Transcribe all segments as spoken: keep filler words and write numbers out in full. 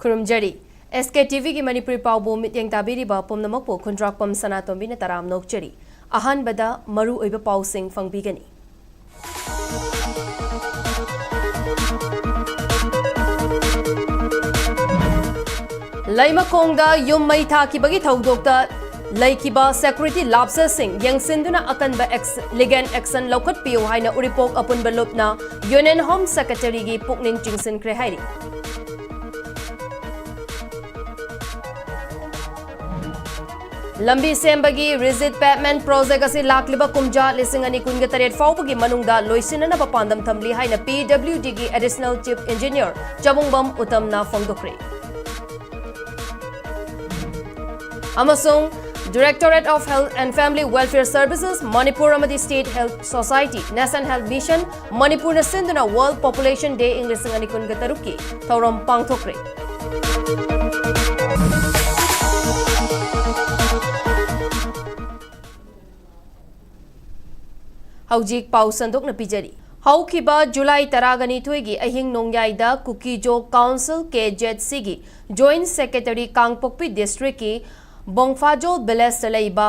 ꯈꯨꯔꯨꯝꯖꯔꯤ꯫ ꯑꯦꯁ ꯀꯦ T ꯚꯤꯒꯤ ꯃꯅꯤꯄꯨꯔꯤ ꯄꯥꯎꯕꯨ ꯃꯤꯠꯌꯦꯡ ꯇꯥꯕꯤꯔꯤꯕ ꯄꯨꯝꯅꯃꯛꯄꯨ ꯈꯨꯟꯗ꯭ꯔꯥꯛꯄꯝ ꯁꯅꯥꯇꯣꯝꯕꯤꯅ ꯇꯔꯥꯝꯅ ꯑꯣꯛꯆꯔꯤ꯫ ꯑꯍꯥꯟꯕꯗ ꯃꯔꯨ ꯑꯣꯏꯕ ꯄꯥꯎꯁꯤꯡ ꯐꯪꯕꯤꯒꯅꯤ꯫ ꯂꯩꯃꯈꯣꯡꯗ ꯌꯨꯝ ꯃꯩ ꯊꯥꯈꯤꯕꯒꯤ ꯊꯧꯗꯣꯛꯇ ꯂꯩꯈꯤꯕ ꯁꯦꯀ꯭ꯌꯨꯔꯤꯇꯤ ꯂꯥꯞꯁꯁꯁꯤꯡ ꯌꯦꯡꯁꯤꯟꯗꯨꯅ ꯑꯀꯟꯕ ꯑꯦꯛꯁ-, ꯂꯤꯒꯦꯜ ꯑꯦꯛꯁꯟ ꯂꯧꯈꯠꯄꯤꯌꯨ ꯍꯥꯏꯅ ꯎꯔꯤꯄꯣꯛ ꯑꯄꯨꯟꯕ ꯂꯨꯞꯅ ꯌꯨꯅꯤꯌꯟ ꯍꯣꯝ ꯁꯦꯀ꯭ꯔꯦꯇꯔꯤꯒꯤ ꯄꯨꯛꯅꯤꯡ ꯆꯤꯡꯁꯤꯟꯈ꯭ꯔꯦ ꯍꯥꯏꯔꯤ꯫ ꯂꯝꯕꯤ ꯁꯦꯝꯕꯒꯤ ꯔꯤꯖꯤꯠ ꯄꯦꯚꯃꯦꯟꯠ ꯄ꯭ꯔꯣꯖꯦꯛ ꯑꯁꯤ ꯂꯥꯛꯂꯤꯕ ꯀꯨꯝꯖꯥ ꯂꯤꯁꯤꯡ ꯑꯅꯤ ꯀꯨꯟꯒ ꯇꯔꯦꯠ ꯐꯥꯎꯕꯒꯤ ꯃꯅꯨꯡꯗ ꯂꯣꯏꯁꯤꯟꯅꯅꯕ ꯄꯥꯟꯗꯝ ꯊꯝꯂꯤ ꯍꯥꯏꯅ ꯄꯤ ꯗꯕ꯭ꯂꯤꯎ ꯗꯤꯒꯤ ꯑꯦꯗꯤꯁꯅꯦꯜ ꯆꯤꯐ ꯏꯟꯖꯤꯅꯤꯌꯔ ꯆꯕꯨꯡꯕꯝ ꯎꯇꯝꯅ ꯐꯣꯡꯗꯣꯛꯈ꯭ꯔꯦ꯫ ꯑꯃꯁꯨꯡ Directorate of Health and Family Welfare Services, Manipur ꯑꯃꯗꯤ State Health Society, National Health Mission, ꯃꯅꯤꯄꯨꯔꯅ ꯁꯤꯟꯗꯨꯅ World Population Day ꯏꯪ ꯂꯤꯁꯤꯡ ꯑꯅꯤ ꯀꯨꯟꯒ ꯇꯔꯨꯛꯀꯤ ꯊꯧꯔꯝ ꯄꯥꯡꯊꯣꯛꯈ꯭ꯔꯦ꯫ ꯍꯧꯖꯤꯛ ꯄꯥꯎ ꯁꯟꯗꯣꯛꯅ ꯄꯤꯖꯔꯤ꯫ ꯍꯧꯈꯤꯕ ꯖꯨꯂꯥꯏ ꯇꯔꯥꯒ ꯅꯤꯊꯣꯏꯒꯤ ꯑꯍꯤꯡ ꯅꯣꯡꯌꯥꯏꯗ ꯀꯨꯀꯤꯖꯣ ꯀꯥꯎꯟꯁꯤꯜ, ꯀꯦ ꯖꯦꯗ ꯁꯤꯒꯤ ꯖꯣꯏꯟꯠ ꯁꯦꯀ꯭ꯔꯦꯇꯔꯤ, ꯀꯥꯡꯄꯣꯛꯄꯤ ꯗꯤꯁꯇ꯭ꯔꯤꯛꯀꯤ ꯕꯣꯡꯐꯥꯖꯣꯜ ꯚꯤꯂꯦꯖꯇ ꯂꯩꯕ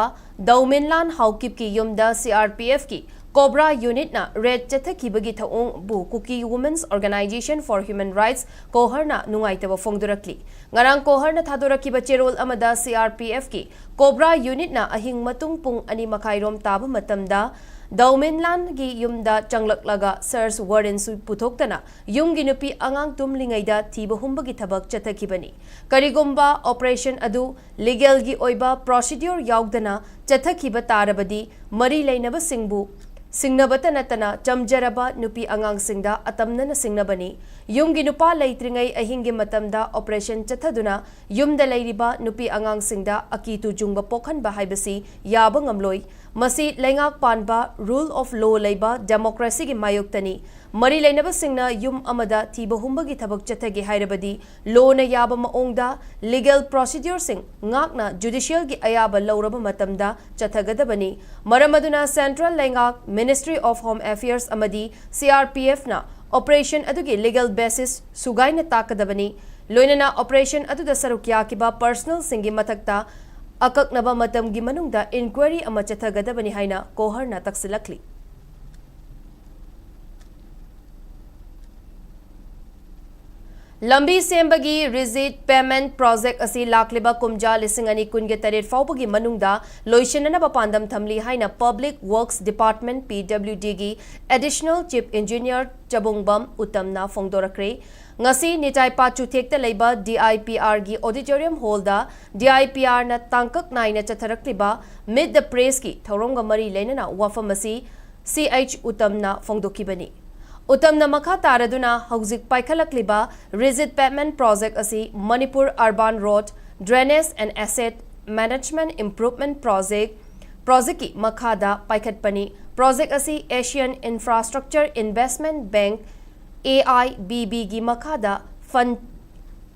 ꯗꯧꯃꯤꯟꯂꯥꯟ ꯍꯥꯎꯀꯤꯞꯀꯤ ꯌꯨꯝꯗ ꯁꯤ ꯑꯥꯔ ꯄꯤ ꯑꯦꯐꯀꯤ ꯀꯣꯕ꯭ꯔꯥ ꯌꯨꯅꯤꯠꯅ ꯔꯦꯗ ꯆꯠꯊꯈꯤꯕꯒꯤ ꯊꯧꯑꯣꯡꯕꯨ Kuki Women's Organisation for Human Rights, ꯀꯣꯍꯔꯅ ꯅꯨꯡꯉꯥꯏꯇꯕ ꯐꯣꯡꯗꯣꯔꯛꯂꯤ꯫ ꯉꯔꯥꯡ ꯀꯣꯍꯔꯅ ꯊꯥꯗꯣꯔꯛꯈꯤꯕ ꯆꯦꯔꯣꯜ ꯑꯃꯗ ꯁꯤ ꯑꯥꯔ ꯄꯤ ꯑꯦꯐꯀꯤ ꯀꯣꯕ꯭ꯔꯥ ꯌꯨꯅꯤꯠꯅ ꯑꯍꯤꯡ ꯃꯇꯨꯡ ꯄꯨꯡ ꯑꯅꯤ ꯃꯈꯥꯏꯔꯣꯝ ꯇꯥꯕ ꯃꯇꯝꯗ ꯗꯧꯃꯤꯟꯂꯥꯟꯒꯤ ꯌꯨꯝꯗ ꯆꯪꯂꯛꯂꯒ ꯁꯔꯆ ꯋꯥꯔꯦꯟꯁꯨ ꯄꯨꯊꯣꯛꯇꯅ ꯌꯨꯝꯒꯤ ꯅꯨꯄꯤ ꯑꯉꯥꯡ ꯇꯨꯝꯂꯤꯉꯩꯗ ꯊꯤꯕ ꯍꯨꯝꯕꯒꯤ ꯊꯕꯛ ꯆꯠꯊꯈꯤꯕꯅꯤ꯫ ꯀꯔꯤꯒꯨꯝꯕ ꯑꯣꯄꯔꯦꯁꯟ ꯑꯗꯨ ꯂꯤꯒꯦꯜꯒꯤ ꯑꯣꯏꯕ ꯄ꯭ꯔꯣꯁꯤꯗ꯭ꯌꯨꯔ ꯌꯥꯎꯗꯅ ꯆꯠꯊꯈꯤꯕ ꯇꯥꯔꯕꯗꯤ, ꯃꯔꯤ ꯂꯩꯅꯕꯁꯤꯡꯕꯨ ꯁꯤꯡꯅꯕꯇ ꯅꯠꯇꯅ ꯆꯝꯖꯔꯕ ꯅꯨꯄꯤ ꯑꯉꯥꯡꯁꯤꯡꯗ ꯑꯇꯝꯅꯅ ꯁꯤꯡꯅꯕꯅꯤ꯫ ꯌꯨꯝꯒꯤ ꯅꯨꯄꯥ ꯂꯩꯇ꯭ꯔꯤꯉꯩ ꯑꯍꯤꯡꯒꯤ ꯃꯇꯝꯗ ꯑꯣꯄꯔꯦꯁꯟ ꯆꯠꯊꯗꯨꯅ ꯌꯨꯝꯗ ꯂꯩꯔꯤꯕ ꯅꯨꯄꯤ ꯑꯉꯥꯡꯁꯤꯡꯗ ꯑꯀꯤ ꯇꯨꯖꯨꯡꯕ ꯄꯣꯛꯍꯟꯕ ꯍꯥꯏꯕꯁꯤ ꯌꯥꯕ ꯉꯝꯂꯣꯏ꯫ ꯃꯁꯤ ꯂꯩꯉꯥꯛ ꯄꯥꯟꯕ, rule of law ꯂꯩꯕ ꯗꯦꯃꯣꯀ꯭ꯔꯦꯁꯤꯒꯤ ꯃꯥꯌꯣꯛꯇꯅꯤ꯫ ꯃꯔꯤ ꯂꯩꯅꯕꯁꯤꯡꯅ ꯌꯨꯝ ꯑꯃꯗ ꯊꯤꯕ ꯍꯨꯝꯕꯒꯤ ꯊꯕꯛ ꯆꯠꯊꯒꯦ ꯍꯥꯏꯔꯕꯗꯤ, ꯂꯣꯅ ꯌꯥꯕ ꯃꯑꯣꯡꯗ ꯂꯤꯒꯦꯜ ꯄ꯭ꯔꯣꯁꯤꯗ꯭ꯌꯨꯔꯁꯤꯡ ꯉꯥꯛꯅ ꯖꯨꯗꯤꯁꯤꯌꯦꯜꯒꯤ ꯑꯌꯥꯕ ꯂꯧꯔꯕ ꯃꯇꯝꯗ ꯆꯠꯊꯒꯗꯕꯅꯤ꯫ ꯃꯔꯝ ꯑꯗꯨꯅ ꯁꯦꯟꯇ꯭ꯔꯦꯜ ꯂꯩꯉꯥꯛ, Ministry of Home Affairs ꯑꯃꯗꯤ ꯁꯤ ꯑꯥꯔ ꯄꯤ ꯑꯦꯐꯅ ꯑꯣꯄꯔꯦꯁꯟ ꯑꯗꯨꯒꯤ ꯂꯤꯒꯦꯜ ꯕꯦꯁꯤꯁ ꯁꯨꯒꯥꯏꯅ ꯇꯥꯛꯀꯗꯕꯅꯤ꯫ ꯂꯣꯏꯅꯅ operation ꯑꯗꯨꯗ ꯁꯔꯨꯛ ꯌꯥꯈꯤꯕ personnelꯁꯤꯡꯒꯤ ꯃꯊꯛꯇ ꯑꯀꯛꯅꯕ ꯃꯇꯝꯒꯤ ꯃꯅꯨꯡꯗ inquiry ꯑꯃ ꯆꯠꯊꯒꯗꯕꯅꯤ ꯍꯥꯏꯅ ꯀꯣꯍꯔꯅ ꯇꯛꯁꯤꯜꯂꯛꯂꯤ꯫ ꯂꯝꯕꯤ ꯁꯦꯝꯕꯒꯤ Rigid Pavement Project ꯑꯁꯤ ꯂꯥꯛꯂꯤꯕ ꯀꯨꯝꯖꯥ ꯂꯤꯁꯤꯡ ꯑꯅꯤ ꯀꯨꯟꯒ ꯇꯔꯦꯠ ꯐꯥꯎꯕꯒꯤ ꯃꯅꯨꯡꯗ ꯂꯣꯏꯁꯤꯟꯅꯅꯕ ꯄꯥꯟꯗꯝ ꯊꯝꯂꯤ ꯍꯥꯏꯅ Public Works Department, PWDꯒꯤ Additional Chief Engineer ꯆꯕꯨꯡꯕꯝ ꯎꯇꯝꯅ ꯐꯣꯡꯗꯣꯔꯛꯈ꯭ꯔꯦ꯫ ꯉꯁꯤ ꯅꯤꯇꯥꯏ ꯄꯥꯆꯨꯊꯦꯛꯇ ꯂꯩꯕ DIPRꯒꯤ auditorium hallꯗ DIPRꯅ ꯇꯥꯡꯀꯛ ꯅꯥꯏꯅ ꯆꯠꯊꯔꯛꯂꯤꯕ Meet the Pressꯀꯤ ꯊꯧꯔꯝꯒ ꯃꯔꯤ ꯂꯩꯅꯅ ꯋꯥꯐꯝ ꯑꯁꯤ ꯁꯤ ꯑꯩꯆ ꯎꯇꯝꯅ ꯐꯣꯡꯗꯣꯛꯈꯤꯕꯅꯤ꯫ ꯎꯇꯝꯅ ꯃꯈꯥ ꯇꯥꯔꯗꯨꯅ ꯍꯧꯖꯤꯛ ꯄꯥꯏꯈꯠꯂꯛꯂꯤꯕ Rigid Pavement Project ꯑꯁꯤ Manipur Urban Road Drainage and Asset Management Improvement Project, projectꯀꯤ ꯃꯈꯥꯗ ꯄꯥꯏꯈꯠꯄꯅꯤ꯫ Project ꯑꯁꯤ Asian Infrastructure Investment Bank, AIBBꯒꯤ ꯃꯈꯥꯗ fund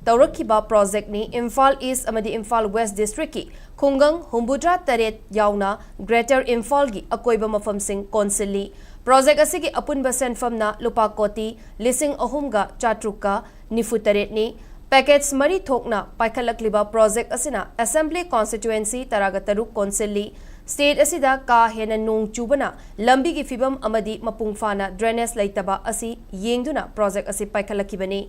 ꯇꯧꯔꯛꯈꯤꯕ projectꯅꯤ꯫ ꯏꯝꯐꯥꯜ East ꯑꯃꯗꯤ ꯏꯝꯐꯥꯜ West Districtꯀꯤ ꯈꯨꯡꯒꯪ ꯍꯨꯝꯐꯨꯇꯔꯥ ꯇꯔꯦꯠ ꯌꯥꯎꯅ Greater ꯏꯝꯐꯥꯜꯒꯤ ꯑꯀꯣꯏꯕ ꯃꯐꯝꯁꯤꯡ ꯀꯣꯟꯁꯤꯜꯂꯤ꯫ Project ꯑꯁꯤꯒꯤ ꯑꯄꯨꯟꯕ ꯁꯦꯟꯐꯝꯅ ꯂꯨꯄꯥ ꯀꯣꯇꯤ ꯂꯤꯁꯤꯡ ꯑꯍꯨꯝꯒ ꯆꯥꯇ꯭ꯔꯨꯛꯀ ꯅꯤꯐꯨ ꯇꯔꯦꯠꯅꯤ꯫ Package ꯃꯔꯤ ꯊꯣꯛꯅ ꯄꯥꯏꯈꯠꯂꯛꯂꯤꯕ project ꯑꯁꯤꯅ Assembly Constituency ꯇꯔꯥꯒ ꯇꯔꯨꯛ ꯀꯣꯟꯁꯤꯜꯂꯤ꯫ State ꯑꯁꯤꯗ ꯀꯥ ꯍꯦꯟꯅ ꯅꯣꯡ ꯆꯨꯕꯅ ꯂꯝꯕꯤꯒꯤ ꯐꯤꯕꯝ ꯑꯃꯗꯤ ꯃꯄꯨꯡ ꯐꯥꯅ drainage ꯂꯩꯇꯕ ꯑꯁꯤ ꯌꯦꯡꯗꯨꯅ project ꯑꯁꯤ ꯄꯥꯏꯈꯠꯂꯛꯈꯤꯕꯅꯤ꯫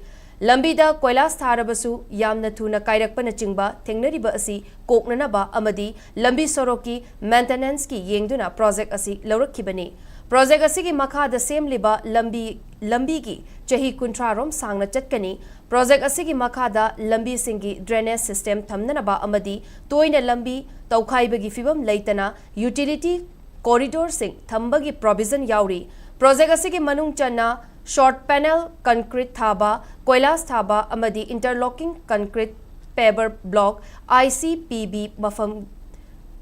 ꯂꯝꯕꯤꯗ ꯀꯣꯏꯂꯥꯁ ꯊꯥꯔꯕꯁꯨ ꯌꯥꯝꯅ ꯊꯨꯅ ꯀꯥꯏꯔꯛꯄꯅꯆꯤꯡꯕ ꯊꯦꯡꯅꯔꯤꯕ ꯑꯁꯤ ꯀꯣꯛꯅꯅꯕ ꯑꯃꯗꯤ ꯂꯝꯕꯤ ꯁꯣꯔꯣꯛꯀꯤ maintenanceꯀꯤ ꯌꯦꯡꯗꯨꯅ project ꯑꯁꯤ ꯂꯧꯔꯛꯈꯤꯕꯅꯤ꯫ Project ꯑꯁꯤꯒꯤ ꯃꯈꯥꯗ ꯁꯦꯝꯂꯤꯕ ꯂꯝꯕꯤ, ꯂꯝꯕꯤꯒꯤ ꯆꯍꯤ ꯀꯨꯟꯊ꯭ꯔꯥ ꯔꯣꯝ ꯁꯥꯡꯅ ꯆꯠꯀꯅꯤ꯫ Project ꯑꯁꯤꯒꯤ ꯃꯈꯥꯗ ꯂꯝꯕꯤꯁꯤꯡꯒꯤ drainage system ꯊꯝꯅꯅꯕ ꯑꯃꯗꯤ ꯇꯣꯏꯅ ꯂꯝꯕꯤ ꯇꯧꯈꯥꯏꯕꯒꯤ ꯐꯤꯕꯝ ꯂꯩꯇꯅ utility corridorꯁꯤꯡ ꯊꯝꯕꯒꯤ provision ꯌꯥꯎꯔꯤ꯫ Project ꯑꯁꯤꯒꯤ ꯃꯅꯨꯡ ꯆꯟꯅ short panel concrete ꯊꯥꯕ, ꯀꯣꯏꯂꯥꯁ ꯊꯥꯕ ꯑꯃꯗꯤ interlocking concrete paver block, ICPB, ꯃꯐꯝ,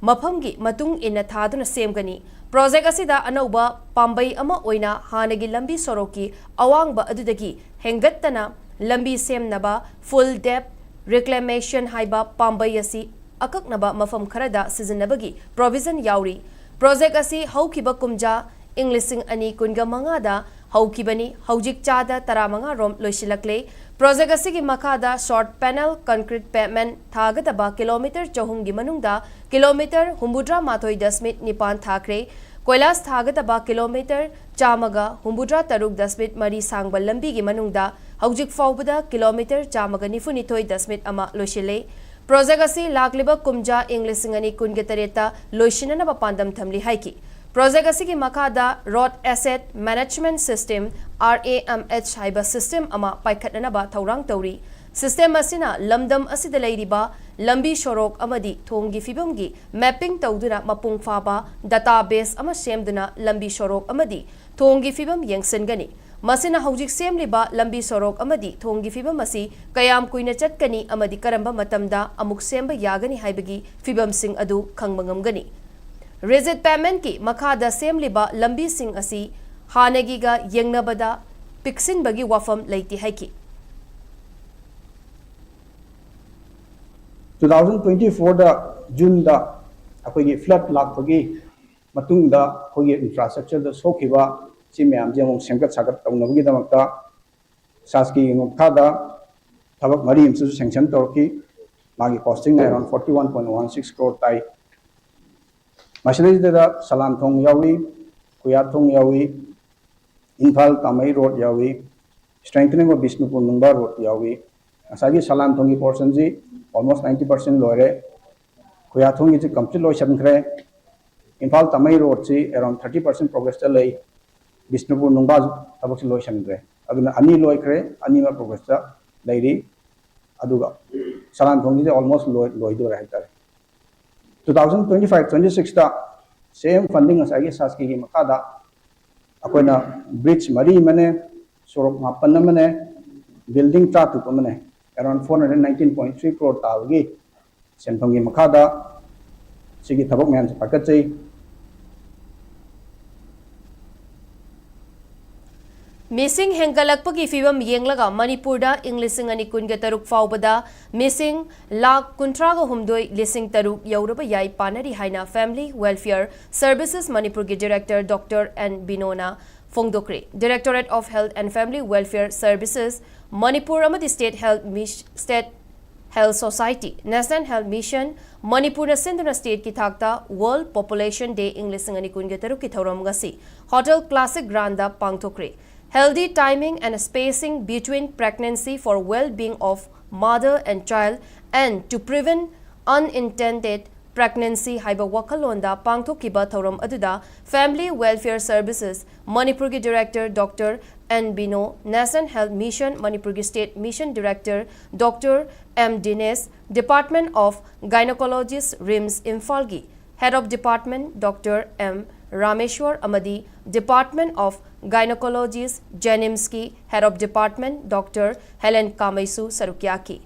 ꯃꯐꯝꯒꯤ ꯃꯇꯨꯡ ꯏꯟꯅ ꯊꯥꯗꯨꯅ ꯁꯦꯝꯒꯅꯤ꯫ Project ꯑꯁꯤꯗ ꯑꯅꯧꯕ ꯄꯥꯝꯕꯩ ꯑꯃ ꯑꯣꯏꯅ ꯍꯥꯟꯅꯒꯤ ꯂꯝꯕꯤ ꯁꯣꯔꯣꯛꯀꯤ ꯑꯋꯥꯡꯕ ꯑꯗꯨꯗꯒꯤ ꯍꯦꯟꯒꯠꯇꯅ ꯂꯝꯕꯤ ꯁꯦꯝꯅꯕ full depth reclamation ꯍꯥꯏꯕ ꯄꯥꯝꯕꯩ ꯑꯁꯤ ꯑꯀꯛꯅꯕ ꯃꯐꯝ ꯈꯔꯗ ꯁꯤꯖꯤꯟꯅꯕꯒꯤ provision ꯌꯥꯎꯔꯤ꯫ Project ꯑꯁꯤ ꯍꯧꯈꯤꯕ ꯀꯨꯝꯖꯥ, ꯏꯪ ꯂꯤꯁꯤꯡ ꯑꯅꯤ ꯀꯨꯟꯒ ꯃꯉꯥꯗ ꯍꯧꯈꯤꯕꯅꯤ꯫ ꯍꯧꯖꯤꯛ ꯆꯥꯗ ꯇꯔꯥꯃꯉꯥ ꯔꯣꯝ ꯂꯣꯏꯁꯤꯜꯂꯛꯂꯦ꯫ ꯄ꯭ꯔꯣꯖꯦꯛ ꯑꯁꯤꯒꯤ ꯃꯈꯥꯗ ꯁꯣꯔꯠ ꯄꯦꯅꯦꯜ ꯀꯟꯀ꯭ꯔꯤꯠ ꯄꯦꯚꯃꯦꯟ ꯊꯥꯒꯗꯕ ꯀꯤꯂꯣꯃꯤꯇꯔ ꯆꯍꯨꯝꯒꯤ ꯃꯅꯨꯡꯗ ꯀꯤꯂꯣꯃꯤꯇꯔ ꯍꯨꯝꯐꯨꯇꯔꯥ ꯃꯥꯊꯣꯏ ꯗꯁꯃꯤꯠ ꯅꯤꯄꯥꯟ ꯊꯥꯈ꯭ꯔꯦ꯫ ꯀꯣꯏꯂꯥꯁ ꯊꯥꯒꯗꯕ ꯀꯤꯂꯣꯃꯤꯇꯔ ꯆꯥꯝꯃꯒ ꯍꯨꯝꯐꯨꯇꯔꯥ ꯇꯔꯨꯛ ꯗꯁꯃꯤꯠ ꯃꯔꯤ ꯁꯥꯡꯕ ꯂꯝꯕꯤꯒꯤ ꯃꯅꯨꯡꯗ ꯍꯧꯖꯤꯛ ꯐꯥꯎꯕꯗ ꯀꯤꯂꯣꯃꯤꯇꯔ ꯆꯥꯝꯃꯒ ꯅꯤꯐꯨꯅꯤꯊꯣꯏ ꯗꯁꯃꯤꯠ ꯑꯃ ꯂꯣꯏꯁꯤꯜꯂꯦ꯫ ꯄ꯭ꯔꯣꯖꯦꯛ ꯑꯁꯤ ꯂꯥꯛꯂꯤꯕ ꯀꯨꯝꯖꯥ ꯏꯪ ꯂꯤꯁꯤꯡ ꯑꯅꯤ ꯀꯨꯟꯒ ꯇꯔꯦꯠꯇ ꯂꯣꯏꯁꯤꯟꯅꯅꯕ ꯄꯥꯟꯗꯝ ꯊꯝꯂꯤ ꯍꯥꯏꯈꯤ꯫ ꯄ꯭ꯔꯣꯖꯦꯛ ꯑꯁꯤꯒꯤ ꯃꯈꯥꯗ Road Asset Management System, R A M H, ꯍꯥꯏꯕ ꯁꯤꯁꯇꯦꯝ ꯑꯃ ꯄꯥꯏꯈꯠꯅꯅꯕ ꯊꯧꯔꯥꯡ ꯇꯧꯔꯤ꯫ ꯁꯤꯁꯇꯦꯝ ꯑꯁꯤꯅ ꯂꯝꯗꯝ ꯑꯁꯤꯗ ꯂꯩꯔꯤꯕ ꯂꯝꯕꯤ ꯁꯣꯔꯣꯛ ꯑꯃꯗꯤ ꯊꯣꯡꯒꯤ ꯐꯤꯕꯝꯒꯤ ꯃꯦꯞꯄꯤꯡ ꯇꯧꯗꯨꯅ ꯃꯄꯨꯡ ꯐꯥꯕ ꯗꯇꯥ ꯕꯦꯖ ꯑꯃ ꯁꯦꯝꯗꯨꯅ ꯂꯝꯕꯤ ꯁꯣꯔꯣꯛ ꯑꯃꯗꯤ ꯊꯣꯡꯒꯤ ꯐꯤꯕꯝ ꯌꯦꯡꯁꯤꯟꯒꯅꯤ꯫ ꯃꯁꯤꯅ ꯍꯧꯖꯤꯛ ꯁꯦꯝꯂꯤꯕ ꯂꯝꯕꯤ ꯁꯣꯔꯣꯛ ꯑꯃꯗꯤ ꯊꯣꯡꯒꯤ ꯐꯤꯕꯝ ꯑꯁꯤ ꯀꯌꯥꯝ ꯀꯨꯏꯅ ꯆꯠꯀꯅꯤ ꯑꯃꯗꯤ ꯀꯔꯝꯕ ꯃꯇꯝꯗ ꯑꯃꯨꯛ ꯁꯦꯝꯕ ꯌꯥꯒꯅꯤ ꯍꯥꯏꯕꯒꯤ ꯐꯤꯕꯝꯁꯤꯡ ꯑꯗꯨ ꯈꯪꯕ ꯉꯝꯒꯅꯤ꯫ ꯔꯤꯖꯤꯠ ꯄꯦꯚꯃꯦꯟꯀꯤ ꯃꯈꯥꯗ ꯁꯦꯝꯂꯤꯕ ꯂꯝꯕꯤꯁꯤꯡ ꯑꯁꯤ ꯍꯥꯟꯅꯒꯤꯒ ꯌꯦꯡꯅꯕꯗ ꯄꯤꯛꯁꯤꯟꯕꯒꯤ ꯋꯥꯐꯝ ꯂꯩꯇꯦ ꯍꯥꯏꯈꯤ꯫ ꯇꯨ ꯊꯥꯎꯖꯟ ꯇ꯭ꯋꯦꯟꯇꯤ ꯐꯣꯔꯗ ꯖꯨꯟꯗ ꯑꯩꯈꯣꯏꯒꯤ ꯐ꯭ꯂꯠ ꯂꯥꯛꯄꯒꯤ ꯃꯇꯨꯡꯗ ꯑꯩꯈꯣꯏꯒꯤ ꯏꯟꯐ꯭ꯔꯥꯁ꯭ꯇ꯭ꯔꯛꯆꯔꯗ ꯁꯣꯛꯈꯤꯕ ꯁꯤ ꯃꯌꯥꯝꯁꯦ ꯑꯃꯨꯛ ꯁꯦꯝꯒꯠ ꯁꯥꯒꯠ ꯇꯧꯅꯕꯒꯤꯗꯃꯛꯇ ꯁꯥꯁꯀꯤꯒꯤ ꯃꯈꯥꯗ ꯊꯕꯛ ꯃꯔꯤ ꯑꯃꯁꯨ ꯁꯦꯡꯁꯟ ꯇꯧꯔꯛꯈꯤ꯫ ꯃꯥꯒꯤ costing around forty one point one six crore ꯇꯥꯏ꯫ ꯃꯁꯤꯗꯩꯁꯤꯗ ꯁꯂꯥꯟ ꯊꯣꯡ ꯌꯥꯎꯏ, ꯈꯨꯌꯥꯊꯣꯡ ꯌꯥꯎꯏ, ꯏꯝꯐꯥꯜ ꯇꯥꯃꯩ ꯔꯣꯗ ꯌꯥꯎꯏ, strengthening of Bishnupur Nungba road ꯌꯥꯎꯏ꯫ ꯉꯁꯥꯏꯒꯤ ꯁꯂꯥꯟ ꯊꯣꯡꯒꯤ ꯄꯣꯔꯁꯟꯁꯤ ꯑꯣꯜꯃꯣꯁ ꯅꯥꯏꯟꯇꯤ ꯄꯥꯔꯁꯦꯟ ꯂꯣꯏꯔꯦ꯫ ꯈꯨꯌꯥꯊꯣꯡꯒꯤꯁꯤ ꯀꯝꯄ꯭ꯂꯤꯠ ꯂꯣꯏꯁꯤꯟꯈ꯭ꯔꯦ꯫ ꯏꯝꯐꯥꯜ ꯇꯥꯃꯩ ꯔꯣꯗꯁꯤ ꯑꯦꯔꯥꯎꯟ ꯊꯥꯔꯇꯤ ꯄꯥꯔꯁꯦꯟ ꯄ꯭ꯔꯣꯒ꯭ꯔꯦꯁꯇ ꯂꯩ꯫ ꯕꯤꯁꯅꯨꯄꯨꯔ ꯅꯨꯡꯕꯥꯁꯨ ꯊꯕꯛꯁꯤ ꯂꯣꯏꯁꯤꯟꯈ꯭ꯔꯦ꯫ ꯑꯗꯨꯅ ꯑꯅꯤ ꯂꯣꯏꯈ꯭ꯔꯦ, ꯑꯅꯤꯃꯛ ꯄ꯭ꯔꯣꯒ꯭ꯔꯦꯁꯇ ꯂꯩꯔꯤ꯫ ꯑꯗꯨꯒ ꯁꯂꯥꯟ ꯊꯣꯡꯒꯤꯁꯦ ꯑꯣꯜꯃꯣꯁ ꯂꯣꯏ ꯂꯣꯏꯗꯣꯔꯦ ꯍꯥꯏꯇꯥꯔꯦ꯫ Two thousand twenty five twenty ꯁꯤꯛꯁꯇ ꯁꯦꯝ ꯐꯟꯗꯤꯡ ꯉꯁꯥꯏꯒꯤ ꯁꯥꯁꯀꯤꯒꯤ ꯃꯈꯥꯗ ꯑꯩꯈꯣꯏꯅ ꯕ꯭ꯔꯤꯖ ꯃꯔꯤ ꯑꯃꯅꯦ, ꯁꯣꯔꯣꯛ ꯃꯥꯄꯟ ꯑꯃꯅꯦ, ꯕꯤꯜꯗꯤꯡ ꯇꯔꯥꯇꯔꯨꯛ ꯑꯃꯅꯦ, around four hundred nineteen point three crore ꯇꯥꯕꯒꯤ ꯁꯦꯟꯐꯝꯒꯤ ꯃꯈꯥꯗ ꯁꯤꯒꯤ ꯊꯕꯛ ꯃꯌꯥꯝꯁꯦ ꯄꯥꯏꯈꯠꯆꯩ꯫ ꯃꯤꯁꯤꯡ ꯍꯦꯟꯒꯠꯂꯛꯄꯒꯤ ꯐꯤꯕꯝ ꯌꯦꯡꯂꯒ ꯃꯅꯤꯄꯨꯔꯗ ꯏꯪ ꯂꯤꯁꯤꯡ ꯑꯅꯤ ꯀꯨꯟꯒ ꯇꯔꯨꯛ ꯐꯥꯎꯕꯗ ꯃꯤꯁꯤꯡ ꯂꯥꯈ ꯀꯨꯟꯊ꯭ꯔꯥꯒ ꯍꯨꯝꯗꯣꯏ ꯂꯤꯁꯤꯡ ꯇꯔꯨꯛ ꯌꯧꯔꯕ ꯌꯥꯏ ꯄꯥꯅꯔꯤ ꯍꯥꯏꯅ Family Welfare Services ꯃꯅꯤꯄꯨꯔꯒꯤ ꯗꯤꯔꯦꯛꯇꯔ ꯗꯣꯛꯇꯔ ꯑꯦꯟ ꯕꯤꯅꯣꯅ ꯐꯣꯡꯗꯣꯛꯈ꯭ꯔꯦ꯫ Directorate of Health and Family Welfare Services, Manipur ꯑꯃꯗꯤ State Health Mis-, State Health Society, National Health Mission, ꯃꯅꯤꯄꯨꯔꯅ ꯁꯤꯟꯗꯨꯅ stateꯀꯤ ꯊꯥꯛꯇ World Population Day ꯏꯪ ꯂꯤꯁꯤꯡ ꯑꯅꯤ ꯀꯨꯟꯒ ꯇꯔꯨꯛꯀꯤ ꯊꯧꯔꯝ ꯉꯁꯤ Hotel Classic Grandꯗ ꯄꯥꯡꯊꯣꯛꯈ꯭ꯔꯦ꯫ Healthy timing and spacing between pregnancy for well-being of mother and child and to prevent unintended pregnancy ꯍꯥꯏꯕ ꯋꯥꯈꯜꯂꯣꯟꯗ ꯄꯥꯡꯊꯣꯛꯈꯤꯕ ꯊꯧꯔꯝ ꯑꯗꯨꯗ Family Welfare Services ꯃꯅꯤꯄꯨꯔꯒꯤ Director Doctor N ꯕꯤꯅꯣ, National Health Mission ꯃꯅꯤꯄꯨꯔꯒꯤ State Mission Director Doctor M Dinesh, Department of Gynaecologist, RIMS ꯏꯝꯐꯥꯜꯒꯤ Head of Department Doctor M ꯔꯥꯃꯦꯁ꯭ꯋꯔ ꯑꯃꯗꯤ Department of Gynaecologist, JNIMSꯀꯤ Head of Department Doctor Helen ꯀꯥꯃꯩꯁꯨ ꯁꯔꯨꯛ ꯌꯥꯈꯤ꯫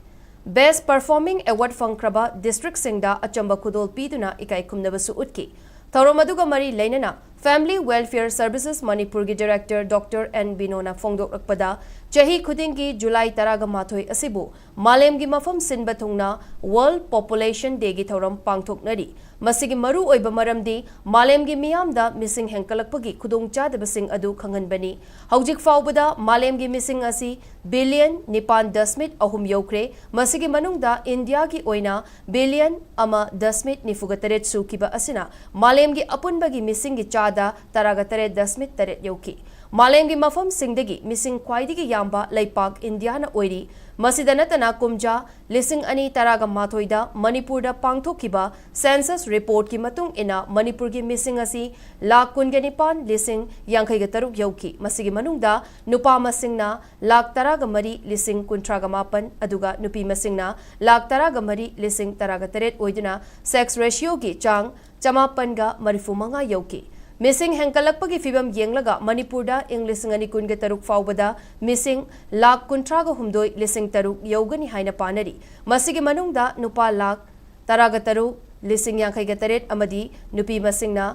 Best Performing Award ꯐꯪꯈ꯭ꯔꯕ districtꯁꯤꯡꯗ ꯑꯆꯝꯕ ꯈꯨꯗꯣꯜ ꯄꯤꯗꯨꯅ ꯏꯀꯥꯏ ꯈꯨꯝꯅꯕꯁꯨ ꯎꯠꯈꯤ꯫ ꯊꯧꯔꯝ ꯑꯗꯨꯒ ꯃꯔꯤ ꯂꯩꯅꯅ Family Welfare Services ꯃꯅꯤꯄꯨꯔꯒꯤ Director Doctor N ꯕꯤꯅꯣꯅ ꯐꯣꯡꯗꯣꯛꯂꯛꯄꯗ, ꯆꯍꯤ ꯈꯨꯗꯤꯡꯒꯤ ꯖꯨꯂꯥꯏ ꯇꯔꯥꯒ ꯃꯥꯊꯣꯏ ꯑꯁꯤꯕꯨ ꯃꯥꯂꯦꯝꯒꯤ ꯃꯐꯝ ꯁꯤꯟꯕ ꯊꯨꯡꯅ World Population Dayꯒꯤ ꯊꯧꯔꯝ ꯄꯥꯡꯊꯣꯛꯅꯔꯤ꯫ ꯃꯁꯤꯒꯤ ꯃꯔꯨꯑꯣꯏꯕ ꯃꯔꯝꯗꯤ ꯃꯥꯂꯦꯝꯒꯤ ꯃꯤꯌꯥꯝꯗ ꯃꯤꯁꯤꯡ ꯍꯦꯟꯒꯠꯂꯛꯄꯒꯤ ꯈꯨꯗꯣꯡꯆꯥꯗꯕꯁꯤꯡ ꯑꯗꯨ ꯈꯪꯍꯟꯕꯅꯤ꯫ ꯍꯧꯖꯤꯛ ꯐꯥꯎꯕꯗ ꯃꯥꯂꯦꯝꯒꯤ ꯃꯤꯁꯤꯡ ꯑꯁꯤ ꯕꯤꯂꯤꯌꯟ ꯅꯤꯄꯥꯟ ꯗꯁꯃꯤꯛ ꯑꯍꯨꯝ ꯌꯧꯈ꯭ꯔꯦ꯫ ꯃꯁꯤꯒꯤ ꯃꯅꯨꯡꯗ ꯏꯟꯗꯤꯌꯥꯒꯤ ꯑꯣꯏꯅ ꯕꯤꯂꯤꯌꯟ ꯑꯃ ꯗꯁꯃꯤꯛ ꯅꯤꯐꯨꯒ ꯇꯔꯦꯠ ꯁꯨꯈꯤꯕ ꯑꯁꯤꯅ ꯃꯥꯂꯦꯝꯒꯤ ꯑꯄꯨꯟꯕꯒꯤ ꯃꯤꯁꯤꯡꯒꯤ ꯆꯥꯗ ꯇꯔꯥꯒ ꯇꯔꯦꯠ ꯗꯁꯃꯤꯛ ꯇꯔꯦꯠ ꯌꯧꯈꯤ꯫ ꯃꯥꯂꯦꯝꯒꯤ ꯃꯐꯝꯁꯤꯡꯗꯒꯤ ꯃꯤꯁꯤꯡ ꯈ꯭ꯋꯥꯏꯗꯒꯤ ꯌꯥꯝꯕ ꯂꯩꯄꯥꯛ ꯏꯟꯗꯤꯌꯥꯅ ꯑꯣꯏꯔꯤ꯫ ꯃꯁꯤꯗ ꯅꯠꯇꯅ ꯀꯨꯝꯖꯥ ꯂꯤꯁꯤꯡ ꯑꯅꯤ ꯇꯔꯥꯒ ꯃꯥꯊꯣꯏꯗ ꯃꯅꯤꯄꯨꯔꯗ ꯄꯥꯡꯊꯣꯛꯈꯤꯕ census reportꯀꯤ ꯃꯇꯨꯡ ꯏꯟꯅ ꯃꯅꯤꯄꯨꯔꯒꯤ ꯃꯤꯁꯤꯡ ꯑꯁꯤ ꯂꯥꯈ ꯀꯨꯟꯒ ꯅꯤꯄꯥꯟ ꯂꯤꯁꯤꯡ ꯌꯥꯡꯈꯩꯒ ꯇꯔꯨꯛ ꯌꯧꯈꯤ꯫ ꯃꯁꯤꯒꯤ ꯃꯅꯨꯡꯗ ꯅꯨꯄꯥ ꯃꯁꯤꯡꯅ ꯂꯥꯈ ꯇꯔꯥꯒ ꯃꯔꯤ ꯂꯤꯁꯤꯡ ꯀꯨꯟꯊ꯭ꯔꯥꯒ ꯃꯥꯄꯟ, ꯑꯗꯨꯒ ꯅꯨꯄꯤ ꯃꯁꯤꯡꯅ ꯂꯥꯈ ꯇꯔꯥꯒ ꯃꯔꯤ ꯂꯤꯁꯤꯡ ꯇꯔꯥꯒ ꯇꯔꯦꯠ ꯑꯣꯏꯗꯨꯅ sex ratioꯒꯤ ꯆꯥꯡ ꯆꯃꯥꯄꯟꯒ ꯃꯔꯤꯐꯨ ꯃꯉꯥ ꯌꯧꯈꯤ꯫ ꯃꯤꯁꯤꯡ ꯍꯦꯟꯒꯠꯂꯛꯄꯒꯤ ꯐꯤꯕꯝ ꯌꯦꯡꯂꯒ ꯃꯅꯤꯄꯨꯔꯗ ꯏꯪ ꯂꯤꯁꯤꯡ ꯑꯅꯤ ꯀꯨꯟꯒ ꯇꯔꯨꯛ ꯐꯥꯎꯕꯗ ꯃꯤꯁꯤꯡ ꯂꯥꯈ ꯀꯨꯟꯊ꯭ꯔꯥꯒ ꯍꯨꯝꯗꯣꯏ ꯂꯤꯁꯤꯡ ꯇꯔꯨꯛ ꯌꯧꯒꯅꯤ ꯍꯥꯏꯅ ꯄꯥꯅꯔꯤ꯫ ꯃꯁꯤꯒꯤ ꯃꯅꯨꯡꯗ ꯅꯨꯄꯥ ꯂꯥꯈ ꯇꯔꯥꯒ ꯇꯔꯨꯛ ꯂꯤꯁꯤꯡ ꯌꯥꯡꯈꯩꯒ ꯇꯔꯦꯠ ꯑꯃꯗꯤ ꯅꯨꯄꯤ ꯃꯁꯤꯡꯅ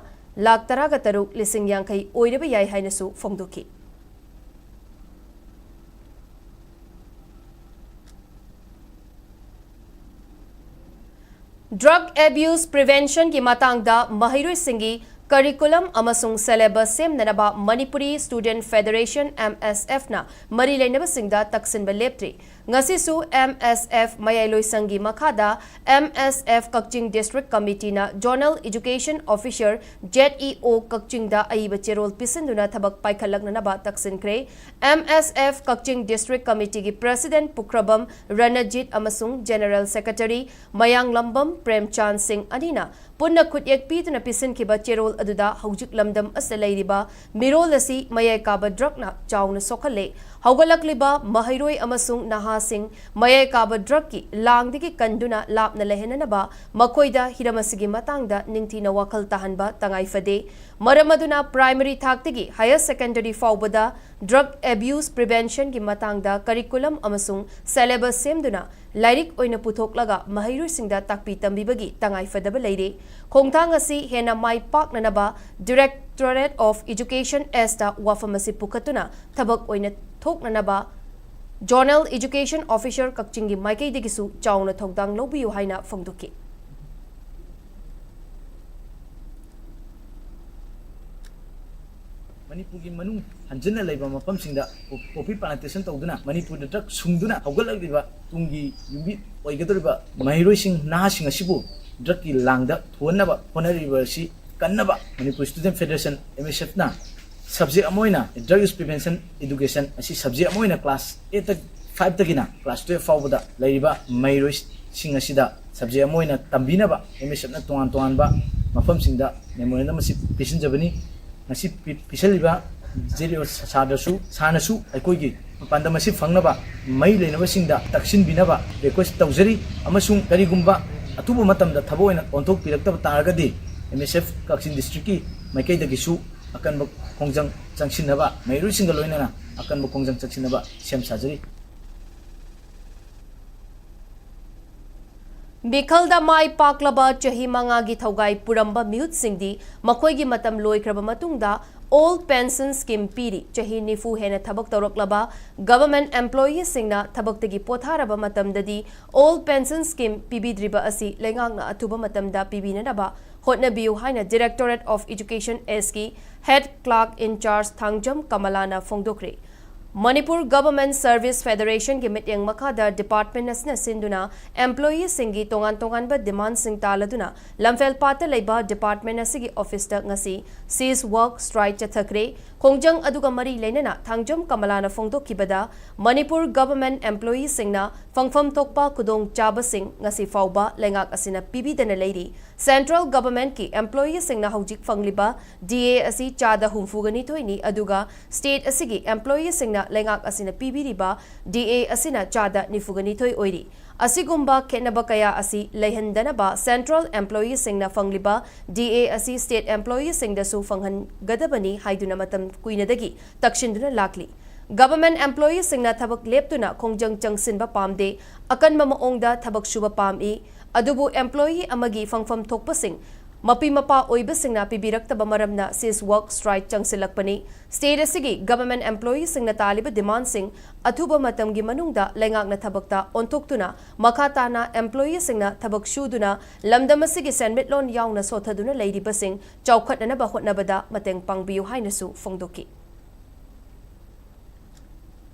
ꯂꯥꯈ ꯇꯔꯥꯒ ꯇꯔꯨꯛ ꯂꯤꯁꯤꯡ ꯌꯥꯡꯈꯩ ꯑꯣꯏꯔꯕ ꯌꯥꯏ ꯍꯥꯏꯅꯁꯨ ꯐꯣꯡꯗꯣꯛꯈꯤ꯫ Drug abuse preventionꯒꯤ ꯃꯇꯥꯡꯗ ꯃꯍꯩꯔꯣꯏꯁꯤꯡꯒꯤ Curriculum ꯑꯃꯁꯨꯡ syllabus ꯁꯦꯝꯅꯅꯕ Manipuri Student Federation, M S F ꯅ ꯃꯔꯤ ꯂꯩꯅꯕꯁꯤꯡꯗ ꯇꯛꯁꯤꯟꯕ ꯂꯦꯞꯇ꯭ꯔꯤ꯫ ꯉꯁꯤꯁꯨ M S F ꯃꯌꯥꯏꯂꯣꯏꯁꯪꯒꯤ ꯃꯈꯥꯗ M S F ꯀꯛꯆꯤꯡ District Committee ꯅ Zonal Education Officer, Z E O ꯀꯛꯆꯤꯡꯗ ꯑꯏꯕ ꯆꯦꯔꯣꯜ ꯄꯤꯁꯤꯟꯗꯨꯅ ꯊꯕꯛ ꯄꯥꯏꯈꯠꯂꯛꯅꯅꯕ ꯇꯛꯁꯤꯟꯈ꯭ꯔꯦ꯫ M S F ꯀꯛꯆꯤꯡ District Committee ꯒꯤ President ꯄꯨꯈ꯭ꯔꯕꯝ ꯔꯅꯖꯤꯠ ꯑꯃꯁꯨꯡ General Secretary ꯃꯌꯥꯡꯂꯝꯕꯝ ꯄ꯭ꯔꯦꯝꯆꯥꯟ ꯁꯤꯡ ꯑꯅꯤꯅ ꯄꯨꯟꯅ ꯈꯨꯠꯌꯦꯛ ꯄꯤꯗꯨꯅ ꯄꯤꯁꯤꯟꯈꯤꯕ ꯆꯦꯔꯣꯜ ꯑꯗꯨꯗ ꯍꯧꯖꯤꯛ ꯂꯝꯗꯝ ꯑꯁꯤꯗ ꯂꯩꯔꯤꯕ ꯃꯤꯔꯣꯜ ꯑꯁꯤ ꯃꯌꯥꯏ ꯀꯥꯕ drug ꯅ ꯆꯥꯎꯅ ꯁꯣꯛꯍꯜꯂꯦ꯫ ꯍꯧꯒꯠꯂꯛꯂꯤꯕ ꯃꯍꯩꯔꯣꯏ ꯑꯃꯁꯨꯡ ꯅꯍꯥꯁꯤꯡ ꯃꯌꯥꯏ ꯀꯥꯕ drug ꯀꯤ ꯂꯥꯡꯗꯒꯤ ꯀꯟꯗꯨꯅ ꯂꯥꯞꯅ ꯂꯩꯍꯟꯅꯅꯕ ꯃꯈꯣꯏꯗ ꯍꯤꯔꯝ ꯑꯁꯤꯒꯤ ꯃꯇꯥꯡꯗ ꯅꯤꯡꯊꯤꯅ ꯋꯥꯈꯜ ꯇꯥꯍꯟꯕ ꯇꯉꯥꯏ ꯐꯗꯦ꯫ ꯃꯔꯝ ꯑꯗꯨꯅ primary ꯊꯥꯛꯇꯒꯤ higher secondary ꯐꯥꯎꯕꯗ drug abuse prevention ꯒꯤ ꯃꯇꯥꯡꯗ curriculum ꯑꯃꯁꯨꯡ syllabus ꯁꯦꯝꯗꯨꯅ ꯂꯥꯏꯔꯤꯛ ꯑꯣꯏꯅ ꯄꯨꯊꯣꯛꯂꯒ ꯃꯍꯩꯔꯣꯏꯁꯤꯡꯗ ꯇꯥꯛꯄꯤ ꯇꯝꯕꯤꯕꯒꯤ ꯇꯉꯥꯏ ꯐꯗꯕ ꯂꯩꯔꯦ꯫ ꯈꯣꯡꯊꯥꯡ ꯑꯁꯤ ꯍꯦꯟꯅ ꯃꯥꯏ ꯄꯥꯛꯅꯅꯕ Directorate of Education S ꯇ ꯋꯥꯐꯝ ꯑꯁꯤ ꯄꯨꯈꯠꯇꯨꯅ ꯊꯕꯛ ꯑꯣꯏꯅ ꯊꯣꯛꯅꯅꯕ Zonal Education Officer ꯀꯛꯆꯤꯡꯒꯤ ꯃꯥꯏꯀꯩꯗꯒꯤꯁꯨ ꯆꯥꯎꯅ ꯊꯧꯗꯥꯡ ꯂꯧꯕꯤꯌꯨ ꯍꯥꯏꯅ ꯐꯣꯡꯗꯣꯛꯈꯤ꯫ ꯃꯅꯤꯄꯨꯔꯒꯤ ꯃꯅꯨꯡ ꯍꯟꯖꯤꯟꯅ ꯂꯩꯕ ꯃꯐꯝꯁꯤꯡꯗ poppy plantation ꯇꯧꯗꯨꯅ ꯃꯅꯤꯄꯨꯔꯗ drug ꯁꯨꯡꯗꯨꯅ ꯍꯧꯒꯠꯂꯛꯂꯤꯕ ꯇꯨꯡꯒꯤ ꯌꯨꯝꯕꯤ ꯑꯣꯏꯒꯗꯧꯔꯤꯕ ꯃꯍꯩꯔꯣꯏꯁꯤꯡ, ꯅꯍꯥꯁꯤꯡ ꯑꯁꯤꯕꯨ drug ꯀꯤ ꯂꯥꯡꯗ ꯊꯨꯍꯟꯅꯕ ꯍꯣꯠꯅꯔꯤꯕ ꯑꯁꯤ ꯀꯟꯅꯕ Manipur Student Federation, M S F ꯅ subject ꯑꯃ ꯑꯣꯏꯅ drug use prevention education ꯑꯁꯤ subject ꯑꯃ ꯑꯣꯏꯅ class eight ꯇ, five ꯇꯒꯤꯅ class twelve ꯐꯥꯎꯕꯗ ꯂꯩꯔꯤꯕ ꯃꯍꯩꯔꯣꯏꯁꯤꯡ ꯑꯁꯤꯗ subject ꯑꯃ ꯑꯣꯏꯅ ꯇꯝꯕꯤꯅꯕ M S F ꯅ ꯇꯣꯉꯥꯟ ꯇꯣꯉꯥꯟꯕ ꯃꯐꯝꯁꯤꯡꯗ memorandum ꯑꯁꯤ ꯄꯤꯁꯤꯟꯖꯕꯅꯤ꯫ ꯉꯁꯤ ꯄꯤ-, ꯄꯤꯁꯜꯂꯤꯕ Z E O ꯁꯥꯔꯗꯁꯨ, ꯁꯥꯔꯅꯁꯨ ꯑꯩꯈꯣꯏꯒꯤ ꯄꯥꯟꯗꯝ ꯑꯁꯤ ꯐꯪꯅꯕ ꯃꯔꯤ ꯂꯩꯅꯕꯁꯤꯡꯗ ꯇꯛꯁꯤꯟꯕꯤꯅꯕ request ꯇꯧꯖꯔꯤ, ꯑꯃꯁꯨꯡ ꯀꯔꯤꯒꯨꯝꯕ ꯑꯊꯨꯕ ꯃꯇꯝꯗ ꯊꯕꯛ ꯑꯣꯏꯅ ꯑꯣꯟꯊꯣꯛꯄꯤꯔꯛꯇꯕ ꯇꯥꯔꯒꯗꯤ M S F ꯀꯛꯆꯤꯡ district ꯀꯤ ꯃꯥꯏꯀꯩꯗꯒꯤꯁꯨ ꯑꯀꯟꯕ ꯈꯣꯡꯖꯪ ꯆꯪꯁꯤꯟꯅꯕ, ꯃꯍꯩꯔꯣꯏꯁꯤꯡꯒ ꯂꯣꯏꯅꯅ ꯑꯀꯟꯕ ꯈꯣꯡꯖꯪ ꯆꯪꯁꯤꯟꯅꯕ ꯁꯦꯝ ꯁꯥꯖꯔꯤ꯫ ꯃꯤꯈꯜꯗ ꯃꯥꯏ ꯄꯥꯛꯂꯕ ꯆꯍꯤ ꯃꯉꯥꯒꯤ ꯊꯧꯒꯥꯏ ꯄꯨꯔꯝꯕ ꯃꯤꯍꯨꯠꯁꯤꯡꯗꯤ ꯃꯈꯣꯏꯒꯤ ꯃꯇꯝ ꯂꯣꯏꯈ꯭ꯔꯕ ꯃꯇꯨꯡꯗ Old Pension Scheme ꯄꯤꯔꯤ꯫ ꯆꯍꯤ ꯅꯤꯐꯨ ꯍꯦꯟꯅ ꯊꯕꯛ ꯇꯧꯔꯛꯂꯕ government employee ꯁꯤꯡꯅ ꯊꯕꯛꯇꯒꯤ ꯄꯣꯊꯥꯔꯕ ꯃꯇꯝꯗꯗꯤ Old Pension Scheme ꯄꯤꯕꯤꯗ꯭ꯔꯤꯕ ꯑꯁꯤ ꯂꯩꯉꯥꯛꯅ ꯑꯊꯨꯕ ꯃꯇꯝꯗ ꯄꯤꯕꯤꯅꯅꯕ ꯍꯣꯠꯅꯕꯤꯌꯨ ꯍꯥꯏꯅ Directorate of Education Sꯀꯤ Head Clerk in Charge Thangjam ꯀꯃꯂꯥꯅ ꯐꯣꯡꯗꯣꯛꯈ꯭ꯔꯦ꯫ Manipur Government Service Federationꯒꯤ ꯃꯤꯠꯌꯦꯡ ꯃꯈꯥꯗ department ꯑꯁꯤꯅ ꯁꯤꯟꯗꯨꯅ employeeꯁꯤꯡꯒꯤ ꯇꯣꯉꯥꯟ ꯇꯣꯉꯥꯟꯕ demandꯁꯤꯡ ꯇꯥꯜꯂꯗꯨꯅ ꯂꯝꯐꯦꯜꯄꯥꯠꯇ ꯂꯩꯕ department ꯑꯁꯤꯒꯤ officeꯇ ꯉꯁꯤ cease work strike ꯆꯠꯊꯈ꯭ꯔꯦ꯫ ꯈꯣꯡꯖꯪ ꯑꯗꯨꯒ ꯃꯔꯤ ꯂꯩꯅꯅ ꯊꯥꯡꯖꯝ ꯀꯃꯂꯥꯅ ꯐꯣꯡꯗꯣꯛꯈꯤꯕꯗ, ꯃꯅꯤꯄꯨꯔ Government employeeꯁꯤꯡꯅ ꯐꯪꯐꯝ ꯊꯣꯛꯄ ꯈꯨꯗꯣꯡꯆꯥꯕꯁꯤꯡ ꯉꯁꯤ ꯐꯥꯎꯕ ꯂꯩꯉꯥꯛ ꯑꯁꯤꯅ ꯄꯤꯕꯤꯗꯅ ꯂꯩꯔꯤ꯫ Central Governmentꯀꯤ employeeꯁꯤꯡꯅ ꯍꯧꯖꯤꯛ ꯐꯪꯂꯤꯕ DA ꯑꯁꯤ ꯆꯥꯗ ꯍꯨꯝꯐꯨꯒ ꯅꯤꯊꯣꯏꯅꯤ, ꯑꯗꯨꯒ state ꯑꯁꯤꯒꯤ employeeꯁꯤꯡꯅ ꯂꯩꯉꯥꯛ ꯑꯁꯤꯅ ꯄꯤꯕꯤꯔꯤꯕ DA ꯑꯁꯤꯅ ꯆꯥꯗ ꯅꯤꯐꯨꯒ ꯅꯤꯊꯣꯏ ꯑꯣꯏꯔꯤ꯫ ꯑꯁꯤꯒꯨꯝꯕ ꯈꯦꯠꯅꯕ ꯀꯌꯥ ꯑꯁꯤ ꯂꯩꯍꯟꯗꯅꯕ central employeeꯁꯤꯡꯅ ꯐꯪꯂꯤꯕ DA ꯑꯁꯤ state employeeꯁꯤꯡꯗꯁꯨ ꯐꯪꯍꯟꯒꯗꯕꯅꯤ ꯍꯥꯏꯗꯨꯅ ꯃꯇꯝ ꯀꯨꯏꯅꯗꯒꯤ ꯇꯛꯁꯤꯟꯗꯨꯅ ꯂꯥꯛꯂꯤ꯫ Government employeeꯁꯤꯡꯅ ꯊꯕꯛ ꯂꯦꯞꯇꯨꯅ ꯈꯣꯡꯖꯪ ꯆꯪꯁꯤꯟꯕ ꯄꯥꯝꯗꯦ, ꯑꯀꯟꯕ ꯃꯑꯣꯡꯗ ꯊꯕꯛ ꯁꯨꯕ ꯄꯥꯝꯏ, ꯑꯗꯨꯕꯨ employee ꯑꯃꯒꯤ ꯐꯪꯐꯝ ꯊꯣꯛꯄꯁꯤꯡ ꯃꯄꯤ ꯃꯄꯥ ꯑꯣꯏꯕꯁꯤꯡꯅ ꯄꯤꯕꯤꯔꯛꯇꯕ ꯃꯔꯝꯅ cease work strike ꯆꯪꯁꯤꯜꯂꯛꯄꯅꯤ꯫ State ꯑꯁꯤꯒꯤ Government employeeꯁꯤꯡꯅ ꯇꯥꯜꯂꯤꯕ demandꯁꯤꯡ ꯑꯊꯨꯕ ꯃꯇꯝꯒꯤ ꯃꯅꯨꯡꯗ ꯂꯩꯉꯥꯛꯅ ꯊꯕꯛꯇ ꯑꯣꯟꯊꯣꯛꯇꯨꯅ ꯃꯈꯥ ꯇꯥꯅ employeeꯁꯤꯡꯅ ꯊꯕꯛ ꯁꯨꯗꯨꯅ ꯂꯝꯗꯝ ꯑꯁꯤꯒꯤ ꯁꯦꯟꯃꯤꯠꯂꯣꯟ ꯌꯥꯎꯅ ꯁꯣꯊꯗꯨꯅ ꯂꯩꯔꯤꯕꯁꯤꯡ ꯆꯥꯎꯈꯠꯅꯅꯕ ꯍꯣꯠꯅꯕꯗ ꯃꯇꯦꯡ ꯄꯥꯡꯕꯤꯌꯨ ꯍꯥꯏꯅꯁꯨ ꯐꯣꯡꯗꯣꯛꯈꯤ꯫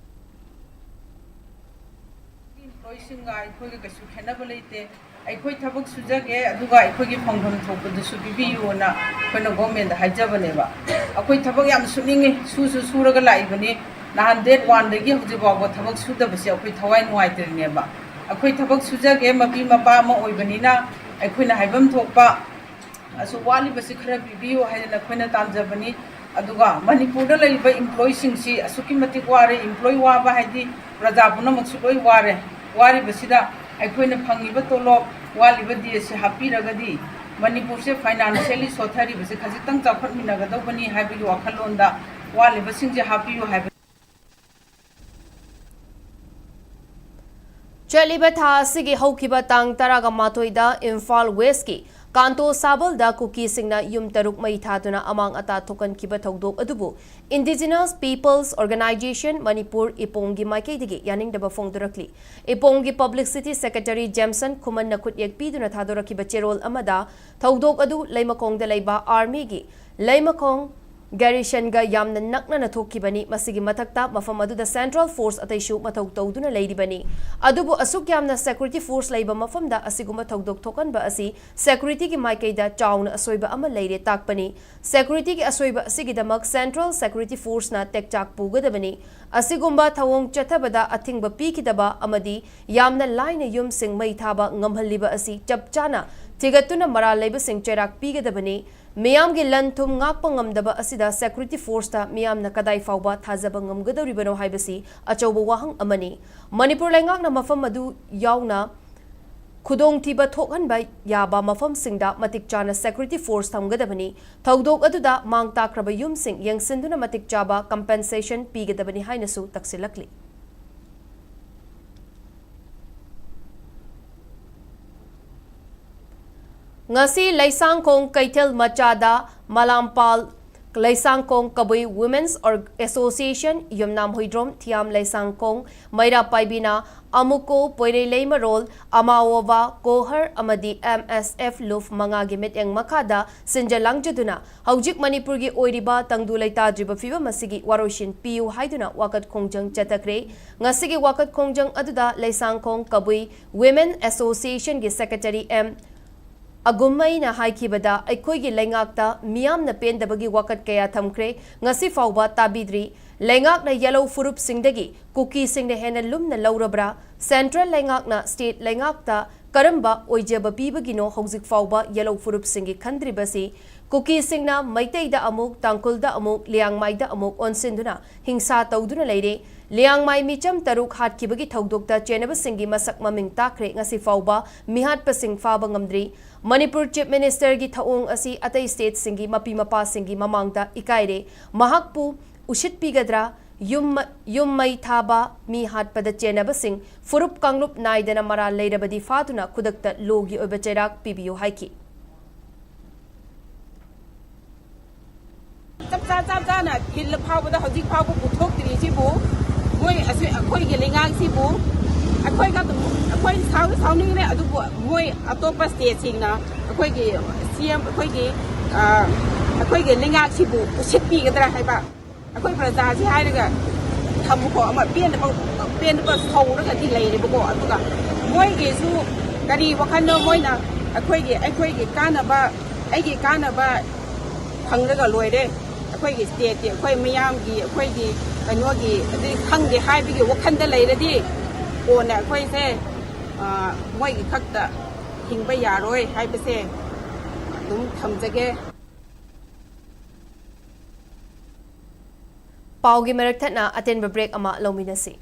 Employeeꯁꯤꯡꯒ ꯑꯩꯈꯣꯏꯒ ꯀꯩꯁꯨ ꯈꯦꯠꯅꯕ ꯂꯩꯇꯦ꯫ ꯑꯩꯈꯣꯏ ꯊꯕꯛ ꯁꯨꯖꯒꯦ, ꯑꯗꯨꯒ ꯑꯩꯈꯣꯏꯒꯤ ꯐꯪꯐꯝ ꯊꯣꯛꯄꯗꯨꯁꯨ ꯄꯤꯕꯤꯌꯨꯅ ꯑꯩꯈꯣꯏꯅ governmentꯗ ꯍꯥꯏꯖꯕꯅꯦꯕ꯫ ꯑꯩꯈꯣꯏ ꯊꯕꯛ ꯌꯥꯝ ꯁꯨꯅꯤꯡꯉꯤ, ꯁꯨꯁꯨ ꯁꯨꯔꯒ ꯂꯥꯛꯏꯕꯅꯤ꯫ ꯅꯍꯥꯟ date oneꯗꯒꯤ ꯍꯧꯖꯤꯛ ꯐꯥꯎꯕ ꯊꯕꯛ ꯁꯨꯗꯕꯁꯦ ꯑꯩꯈꯣꯏ ꯊꯋꯥꯏ ꯅꯨꯡꯉꯥꯏꯇ꯭ꯔꯤꯅꯦꯕ꯫ ꯑꯩꯈꯣꯏ ꯊꯕꯛ ꯁꯨꯖꯒꯦ, ꯃꯄꯤ ꯃꯄꯥ ꯑꯃ ꯑꯣꯏꯕꯅꯤꯅ ꯑꯩꯈꯣꯏꯅ ꯍꯥꯏꯐꯝ ꯊꯣꯛꯄ ꯑꯁꯨꯛ ꯋꯥꯠꯂꯤꯕꯁꯤ ꯈꯔ ꯄꯤꯕꯤꯌꯨ ꯍꯥꯏꯗꯅ ꯑꯩꯈꯣꯏꯅ ꯇꯥꯟꯖꯕꯅꯤ꯫ ꯑꯗꯨꯒ ꯃꯅꯤꯄꯨꯔꯗ ꯂꯩꯔꯤꯕ employeeꯁꯤꯡꯁꯤ ꯑꯁꯨꯛꯀꯤ ꯃꯇꯤꯛ ꯋꯥꯔꯦ꯫ Employee ꯋꯥꯕ ꯍꯥꯏꯗꯤ ꯄ꯭ꯔꯖꯥ ꯄꯨꯝꯅꯃꯛꯁꯨ ꯂꯣꯏ ꯋꯥꯔꯦ꯫ ꯋꯥꯔꯤꯕꯁꯤꯗ ꯑꯩꯈꯣꯏꯅ ꯐꯪꯉꯤꯕ ꯇꯣꯂꯣꯞ, ꯋꯥꯠꯂꯤꯕ DAꯁꯤ ꯍꯥꯞꯄꯤꯔꯒꯗꯤ ꯃꯅꯤꯄꯨꯔꯁꯦ financially ꯁꯣꯠꯊꯔꯤꯕꯁꯦ ꯈꯖꯤꯛꯇꯪ ꯆꯥꯎꯈꯠꯃꯤꯟꯅꯒꯗꯧꯕꯅꯤ ꯍꯥꯏꯕꯒꯤ ꯋꯥꯈꯜꯂꯣꯟꯗ ꯋꯥꯠꯂꯤꯕꯁꯤꯡꯁꯦ ꯍꯥꯞꯄꯤꯌꯨ ꯍꯥꯏꯕ꯫ ꯆꯠꯂꯤꯕ ꯊꯥ ꯑꯁꯤꯒꯤ ꯍꯧꯈꯤꯕ ꯇꯥꯡ ꯇꯔꯥꯒ ꯃꯥꯊꯣꯏꯗ ꯏꯝꯐꯥꯜ Westꯀꯤ ꯀꯥꯟꯇꯣ ꯁꯥꯕꯜꯗ ꯀꯨꯀꯤꯁꯤꯡꯅ ꯌꯨꯝ ꯇꯔꯨꯛ ꯃꯩ ꯊꯥꯗꯨꯅ ꯑꯃꯥꯡ ꯑꯇꯥ ꯊꯣꯛꯍꯟꯈꯤꯕ ꯊꯧꯗꯣꯛ ꯑꯗꯨꯕꯨ Indigenous Peoples Organisation ꯃꯅꯤꯄꯨꯔ, ꯏꯄꯣꯡꯒꯤ ꯃꯥꯏꯀꯩꯗꯒꯤ ꯌꯥꯅꯤꯡꯗꯕ ꯐꯣꯡꯗꯣꯔꯛꯂꯤ꯫ ꯏꯄꯣꯡꯒꯤ Publicity Secretary ꯖꯦꯝꯁꯟ ꯈꯨꯃꯟꯅ ꯈꯨꯠꯌꯦꯛ ꯄꯤꯗꯨꯅ ꯊꯥꯗꯣꯔꯛꯈꯤꯕ ꯆꯦꯔꯣꯜ ꯑꯃꯗ, ꯊꯧꯗꯣꯛ ꯑꯗꯨ ꯂꯩꯃꯈꯣꯡꯗ ꯂꯩꯕ ꯑꯥꯔꯃꯤꯒꯤ ꯂꯩꯃꯈꯣꯡ ꯒꯦꯔꯤꯁꯟꯒ ꯌꯥꯝꯅ ꯅꯛꯅꯅ ꯊꯣꯛꯈꯤꯕꯅꯤ꯫ ꯃꯁꯤꯒꯤ ꯃꯊꯛꯇ, ꯃꯐꯝ ꯑꯗꯨꯗ Central Force ꯑꯇꯩꯁꯨ ꯃꯊꯧ ꯇꯧꯗꯨꯅ ꯂꯩꯔꯤꯕꯅꯤ꯫ ꯑꯗꯨꯕꯨ ꯑꯁꯨꯛ ꯌꯥꯝꯅ security force ꯂꯩꯕ ꯃꯐꯝꯗ ꯑꯁꯤꯒꯨꯝꯕ ꯊꯧꯗꯣꯛ ꯊꯣꯛꯍꯟꯕ ꯑꯁꯤ security ꯒꯤ ꯃꯥꯏꯀꯩꯗ ꯆꯥꯎꯅ ꯑꯁꯣꯏꯕ ꯑꯃ ꯂꯩꯔꯦ ꯇꯥꯛꯄꯅꯤ꯫ Security ꯒꯤ ꯑꯁꯣꯏꯕ ꯑꯁꯤꯒꯤꯗꯃꯛ Central Security Force ꯅ ꯇꯦꯛꯆꯥꯛ ꯄꯨꯒꯗꯕꯅꯤ꯫ ꯑꯁꯤꯒꯨꯝꯕ ꯊꯧꯑꯣꯡ ꯆꯠꯊꯕꯗ ꯑꯊꯤꯡꯕ ꯄꯤꯈꯤꯗꯕ ꯑꯃꯗꯤ ꯌꯥꯝꯅ ꯂꯥꯏꯅ ꯌꯨꯝꯁꯤꯡ ꯃꯩ ꯊꯥꯕ ꯉꯝꯍꯜꯂꯤꯕ ꯑꯁꯤ ꯆꯞ ꯆꯥꯅ ꯊꯤꯒꯠꯇꯨꯅ ꯃꯔꯥꯜ ꯂꯩꯕꯁꯤꯡ ꯆꯩꯔꯥꯛ ꯄꯤꯒꯗꯕꯅꯤ꯫ ꯃꯤꯌꯥꯝꯒꯤ ꯂꯟ ꯊꯨꯝ ꯉꯥꯛꯄ ꯉꯝꯗꯕ ꯑꯁꯤꯗ security force ꯇ ꯃꯤꯌꯥꯝꯅ ꯀꯗꯥꯏ ꯐꯥꯎꯕ ꯊꯥꯖꯕ ꯉꯝꯒꯗꯧꯔꯤꯕꯅꯣ ꯍꯥꯏꯕꯁꯤ ꯑꯆꯧꯕ ꯋꯥꯍꯪ ꯑꯃꯅꯤ꯫ ꯃꯅꯤꯄꯨꯔ ꯂꯩꯉꯥꯛꯅ ꯃꯐꯝ ꯑꯗꯨ ꯌꯥꯎꯅ ꯈꯨꯗꯣꯡꯊꯤꯕ ꯊꯣꯛꯍꯟꯕ ꯌꯥꯕ ꯃꯐꯝꯁꯤꯡꯗ ꯃꯇꯤꯛ ꯆꯥꯅ security force ꯊꯝꯒꯗꯕꯅꯤ꯫ ꯊꯧꯗꯣꯛ ꯑꯗꯨꯗ ꯃꯥꯡ ꯇꯥꯛꯈ꯭ꯔꯕ ꯌꯨꯝꯁꯤꯡ ꯌꯦꯡꯁꯤꯟꯗꯨꯅ ꯃꯇꯤꯛ ꯆꯥꯕ compensation ꯄꯤꯒꯗꯕꯅꯤ ꯍꯥꯏꯅꯁꯨ ꯇꯛꯁꯤꯜꯂꯛꯂꯤ꯫ ꯉꯁꯤ ꯂꯩꯁꯥꯡꯈꯣꯡ ꯀꯩꯊꯦꯜ ꯃꯆꯥꯗ ꯃꯂꯥꯝꯄꯥꯜ ꯂꯩꯁꯥꯡꯈꯣꯡ ꯀꯕꯨꯏ Women's Or-, Association, ꯌꯨꯝꯅꯥꯝ ꯍꯨꯏꯗ꯭ꯔꯣꯝ, ꯊꯤꯌꯥꯝ ꯂꯩꯁꯥꯡꯈꯣꯡ, ꯃꯩꯔꯥ ꯄꯥꯏꯕꯤꯅ, ꯑꯃꯨꯀꯣ, ꯄꯣꯏꯔꯩ ꯂꯩꯃꯔꯣꯜ, ꯑꯃꯥꯋꯣꯕꯥ, ꯀꯣꯍꯔ ꯑꯃꯗꯤ M S F ꯂꯨꯞ ꯃꯉꯥꯒꯤ ꯃꯤꯠꯌꯦꯡ ꯃꯈꯥꯗ ꯁꯤꯟꯖ ꯂꯥꯡꯖꯗꯨꯅ ꯍꯧꯖꯤꯛ ꯃꯅꯤꯄꯨꯔꯒꯤ ꯑꯣꯏꯔꯤꯕ ꯇꯪꯗꯨ ꯂꯩꯇꯥꯗ꯭ꯔꯤꯕ ꯐꯤꯕꯝ ꯑꯁꯤꯒꯤ ꯋꯥꯔꯣꯏꯁꯤꯟ ꯄꯤꯌꯨ ꯍꯥꯏꯗꯨꯅ ꯋꯥꯀꯠ ꯈꯣꯡꯖꯪ ꯆꯠꯊꯈ꯭ꯔꯦ꯫ ꯉꯁꯤꯒꯤ ꯋꯥꯀꯠ ꯈꯣꯡꯖꯪ ꯑꯗꯨꯗ ꯂꯩꯁꯥꯡꯈꯣꯡ ꯀꯕꯨꯏ Women Association ꯒꯤ Secretary M ꯑꯒꯨꯝꯃꯩꯅ ꯍꯥꯏꯈꯤꯕꯗ, ꯑꯩꯈꯣꯏꯒꯤ ꯂꯩꯉꯥꯛꯇ ꯃꯤꯌꯥꯝꯅ ꯄꯦꯟꯗꯕꯒꯤ ꯋꯥꯀꯠ ꯀꯌꯥ ꯊꯝꯈ꯭ꯔꯦ꯫ ꯉꯁꯤ ꯐꯥꯎꯕ ꯇꯥꯕꯤꯗ꯭ꯔꯤ꯫ ꯂꯩꯉꯥꯛꯅ ꯌꯦꯂꯧ ꯐꯨꯔꯨꯞꯁꯤꯡꯗꯒꯤ ꯀꯨꯀꯤꯁꯤꯡꯅ ꯍꯦꯟꯅ ꯂꯨꯝꯅ ꯂꯧꯔꯕ꯭ꯔꯥ? Central ꯂꯩꯉꯥꯛꯅ state ꯂꯩꯉꯥꯛꯇ ꯀꯔꯝꯕ ꯑꯣꯏꯖꯕ ꯄꯤꯕꯒꯤꯅꯣ ꯍꯧꯖꯤꯛ ꯐꯥꯎꯕ ꯌꯦꯂꯧ ꯐꯨꯔꯨꯞꯁꯤꯡꯒꯤ ꯈꯟꯗ꯭ꯔꯤꯕꯁꯤ? ꯀꯨꯀꯤꯁꯤꯡꯅ ꯃꯩꯇꯩꯗ ꯑꯃꯨꯛ, ꯇꯥꯡꯈꯨꯜꯗ ꯑꯃꯨꯛ, ꯂꯤꯌꯥꯡꯃꯥꯏꯗ ꯑꯃꯨꯛ ꯑꯣꯟꯁꯤꯟꯗꯨꯅ ꯍꯤꯡꯁꯥ ꯇꯧꯗꯨꯅ ꯂꯩꯔꯦ꯫ ꯂꯤꯌꯥꯡꯃꯥꯏ ꯃꯤꯆꯝ ꯇꯔꯨꯛ ꯍꯥꯠꯈꯤꯕꯒꯤ ꯊꯧꯗꯣꯛꯇ ꯆꯦꯟꯅꯕꯁꯤꯡꯒꯤ ꯃꯁꯛ ꯃꯃꯤꯡ ꯇꯥꯈ꯭ꯔꯦ꯫ ꯉꯁꯤ ꯐꯥꯎꯕ ꯃꯤꯍꯥꯠꯄꯁꯤꯡ ꯐꯥꯕ ꯉꯝꯗ꯭ꯔꯤ꯫ ꯃꯅꯤꯄꯨꯔ Chief Minister ꯒꯤ ꯊꯧꯑꯣꯡ ꯑꯁꯤ ꯑꯇꯩ state ꯁꯤꯡꯒꯤ ꯃꯄꯤ ꯃꯄꯥꯁꯤꯡꯒꯤ ꯃꯃꯥꯡꯗ ꯏꯀꯥꯏꯔꯦ꯫ ꯃꯍꯥꯛꯄꯨ ꯎꯁꯤꯠꯄꯤꯒꯗ꯭ꯔꯥ? ꯌꯨꯝ, ꯌꯨꯝ ꯃꯩ ꯊꯥꯕ, ꯃꯤ ꯍꯥꯠꯄꯗ ꯆꯦꯟꯅꯕꯁꯤꯡ ꯐꯨꯔꯨꯞ ꯀꯥꯡꯂꯨꯞ ꯅꯥꯏꯗꯅ ꯃꯔꯥꯜ ꯂꯩꯔꯕꯗꯤ ꯐꯥꯗꯨꯅ ꯈꯨꯗꯛꯇ law ꯒꯤ ꯑꯣꯏꯕ ꯆꯩꯔꯥꯛ ꯄꯤꯕꯤꯌꯨ ꯍꯥꯏꯈꯤ꯫ ꯆꯞ ꯆꯥ ꯆꯞ ꯆꯥꯅ ꯊꯤꯜꯂ ꯐꯥꯎꯕꯗ ꯍꯧꯖꯤꯛ ꯐꯥꯎꯕ ꯄꯨꯊꯣꯛꯇ꯭ꯔꯤꯁꯤꯕꯨ, ꯃꯣꯏ ꯑꯁꯤ ꯑꯩꯈꯣꯏꯒꯤ ꯂꯩꯉꯥꯛꯁꯤꯕꯨ, ꯑꯩꯈꯣꯏꯒ ꯑꯗꯨꯝ, ꯑꯩꯈꯣꯏ ꯁꯥꯎꯁꯨ ꯁꯥꯎꯅꯤꯡꯉꯦ, ꯑꯗꯨꯕꯨ ꯃꯣꯏ ꯑꯇꯣꯞꯄ ꯁ꯭ꯇꯦꯠꯁꯤꯡꯅ ꯑꯩꯈꯣꯏꯒꯤ ꯁꯤ ꯑꯦꯝ, ꯑꯩꯈꯣꯏꯒꯤ, ꯑ, ꯑꯩꯈꯣꯏꯒꯤ ꯂꯩꯉꯥꯛꯁꯤꯕꯨ ꯎꯁꯤꯠꯄꯤꯒꯗ꯭ꯔꯥ ꯍꯥꯏꯕ, ꯑꯩꯈꯣꯏ ꯄ꯭ꯔꯖꯥꯁꯤ ꯍꯥꯏꯔꯒ ꯊꯝꯃꯨꯀꯣ, ꯑꯃ ꯄꯦꯟꯗꯕ, ꯄꯦꯟꯗꯕ ꯁꯧꯔꯒꯗꯤ ꯂꯩꯔꯦꯕꯀꯣ꯫ ꯑꯗꯨꯒ ꯃꯣꯏꯒꯤꯁꯨ ꯀꯔꯤ ꯋꯥꯈꯜꯅꯣ, ꯃꯣꯏꯅ ꯑꯩꯈꯣꯏꯒꯤ, ꯑꯩꯈꯣꯏꯒꯤ ꯀꯥꯟꯅꯕ, ꯑꯩꯒꯤ ꯀꯥꯟꯅꯕ ꯐꯪꯂꯒ ꯂꯣꯏꯔꯦ, ꯑꯩꯈꯣꯏꯒꯤ ꯁ꯭ꯇꯦꯠꯀꯤ, ꯑꯩꯈꯣꯏ ꯃꯤꯌꯥꯝꯒꯤ, ꯑꯩꯈꯣꯏꯒꯤ ꯀꯩꯅꯣꯒꯤ ꯑꯗꯨꯗꯤ ꯈꯪꯗꯦ ꯍꯥꯏꯕꯒꯤ ꯋꯥꯈꯜꯗ ꯂꯩꯔꯗꯤ, ꯀꯣꯟꯅ ꯑꯩꯈꯣꯏꯁꯦ, ꯑ, ꯃꯣꯏꯒꯤ ꯈꯛꯇ ꯍꯤꯡꯕ ꯌꯥꯔꯣꯏ ꯍꯥꯏꯕꯁꯦ ꯑꯗꯨꯝ ꯊꯝꯖꯒꯦ꯫ ꯄꯥꯎꯒꯤ ꯃꯔꯛ ꯊꯠꯅ ꯑꯇꯦꯟꯕ ꯕ꯭ꯔꯦꯛ ꯑꯃ ꯂꯧꯃꯤꯟꯅꯁꯤ꯫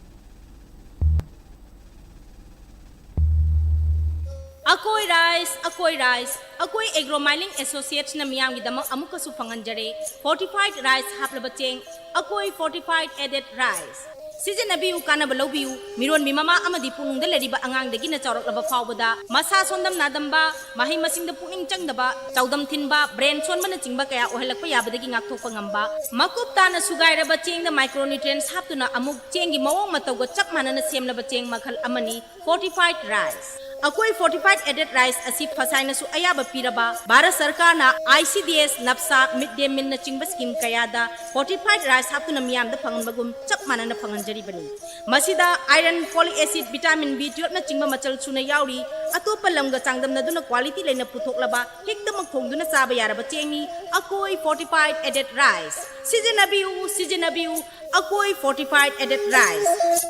ꯑꯀꯣꯏ ꯔꯥꯏꯁ, ꯑꯀꯣꯏ ꯔꯥꯏꯁ, ꯑꯀꯣꯏ ꯑꯦꯒ꯭ꯔꯣ ꯃꯥꯏꯂꯤꯡ ꯑꯦꯁꯣꯁꯤꯌꯦꯠꯁꯅ ꯃꯤꯌꯥꯝꯒꯤꯗꯃꯛ ꯑꯃꯨꯛꯀꯁꯨ ꯐꯪꯍꯟꯖꯔꯦ ꯐꯣꯔꯇꯤꯐꯥꯏꯗ ꯔꯥꯏꯁ ꯍꯥꯞꯂꯕ ꯆꯦꯡ, ꯑꯀꯣꯏ ꯐꯣꯔꯇꯤꯐꯥꯏꯗ ꯑꯦꯗꯦꯗ ꯔꯥꯏꯁ꯫ ꯁꯤꯖꯤꯟꯅꯕꯤꯌꯨ, ꯀꯥꯟꯅꯕ ꯂꯧꯕꯤꯌꯨ꯫ ꯃꯤꯔꯣꯟꯕꯤ ꯃꯃꯥ ꯑꯃꯗꯤ ꯄꯨꯛꯅꯨꯡꯗ ꯂꯩꯔꯤꯕ ꯑꯉꯥꯡꯗꯒꯤꯅ ꯆꯥꯎꯔꯛꯂꯕ ꯐꯥꯎꯕꯗ, ꯃꯁꯥ ꯁꯣꯟꯗꯝ ꯅꯥꯗꯝꯕ, ꯃꯍꯩ ꯃꯁꯤꯡꯗ ꯄꯨꯛꯅꯤꯡ ꯆꯪꯗꯕ, ꯆꯥꯎꯗꯝ ꯊꯤꯟꯕ, ꯕ꯭ꯔꯦꯟ ꯁꯣꯟꯕꯅꯆꯤꯡꯕ ꯀꯌꯥ ꯑꯣꯏꯍꯜꯂꯛꯄ ꯌꯥꯕꯗꯒꯤ ꯉꯥꯛꯊꯣꯛꯄ ꯉꯝꯕ, ꯃꯀꯨꯞ ꯇꯥꯅ ꯁꯨꯒꯥꯏꯔꯕ ꯆꯦꯡꯗ ꯃꯥꯏꯀ꯭ꯔꯣꯅ꯭ꯌꯨꯇ꯭ꯔꯤꯌꯦꯟꯠꯁ ꯍꯥꯞꯇꯨꯅ ꯑꯃꯨꯛ ꯆꯦꯡꯒꯤ ꯃꯑꯣꯡ ꯃꯇꯧꯒ ꯆꯞ ꯃꯥꯟꯅꯅ ꯁꯦꯝꯂꯕ ꯆꯦꯡ ꯃꯈꯜ ꯑꯃꯅꯤ ꯐꯣꯔꯇꯤꯐꯥꯏꯗ ꯔꯥꯏꯁ꯫ ꯑꯀꯣꯏ ꯐꯣꯔꯇꯤꯐꯥꯏꯗ ꯑꯦꯗꯦꯗ ꯔꯥꯏꯁ ꯑꯁꯤ ꯐꯁꯥꯏꯅꯁꯨ ꯑꯌꯥꯕ ꯄꯤꯔꯕ, ꯚꯥꯔꯠ ꯁꯔꯀꯥꯔꯅ ꯑꯥꯏ ꯁꯤ ꯗꯤ ꯑꯦꯁ, ꯅꯞꯁꯥ, ꯃꯤꯗ ꯗꯦ ꯃꯤꯜꯅꯆꯤꯡꯕ ꯁ꯭ꯀꯤꯝ ꯀꯌꯥꯗ ꯐꯣꯔꯇꯤꯐꯥꯏꯗ ꯔꯥꯏꯁ ꯍꯥꯞꯇꯨꯅ ꯃꯤꯌꯥꯝꯗ ꯐꯪꯍꯟꯕꯒꯨꯝ ꯆꯞ ꯃꯥꯟꯅꯅ ꯐꯪꯍꯟꯖꯔꯤꯕꯅꯤ꯫ ꯃꯁꯤꯗ iron, folic acid, vitamin B ꯇꯨꯌꯦꯜꯞꯅꯆꯤꯡꯕ ꯃꯆꯜ ꯁꯨꯅ ꯌꯥꯎꯔꯤ꯫ ꯑꯇꯣꯞꯄ ꯂꯝꯒ ꯆꯥꯡꯗꯝꯅꯗꯨꯅ ꯀ꯭ꯋꯥꯂꯤꯇꯤ ꯂꯩꯅ ꯄꯨꯊꯣꯛꯂꯕ, ꯍꯦꯛꯇꯃꯛ ꯊꯣꯡꯗꯨꯅ ꯆꯥꯕ ꯌꯥꯔꯕ ꯆꯦꯡꯅꯤ ꯑꯀꯣꯏ ꯐꯣꯔꯇꯤꯐꯥꯏꯗ ꯑꯦꯗꯦꯗ ꯔꯥꯏꯁ꯫ ꯁꯤꯖꯤꯟꯅꯕꯤꯌꯨ, ꯁꯤꯖꯤꯟꯅꯕꯤꯌꯨ, ꯑꯀꯣꯏ ꯐꯣꯔꯇꯤꯐꯥꯏꯗ ꯑꯦꯗꯦꯗ ꯔꯥꯏꯁ꯫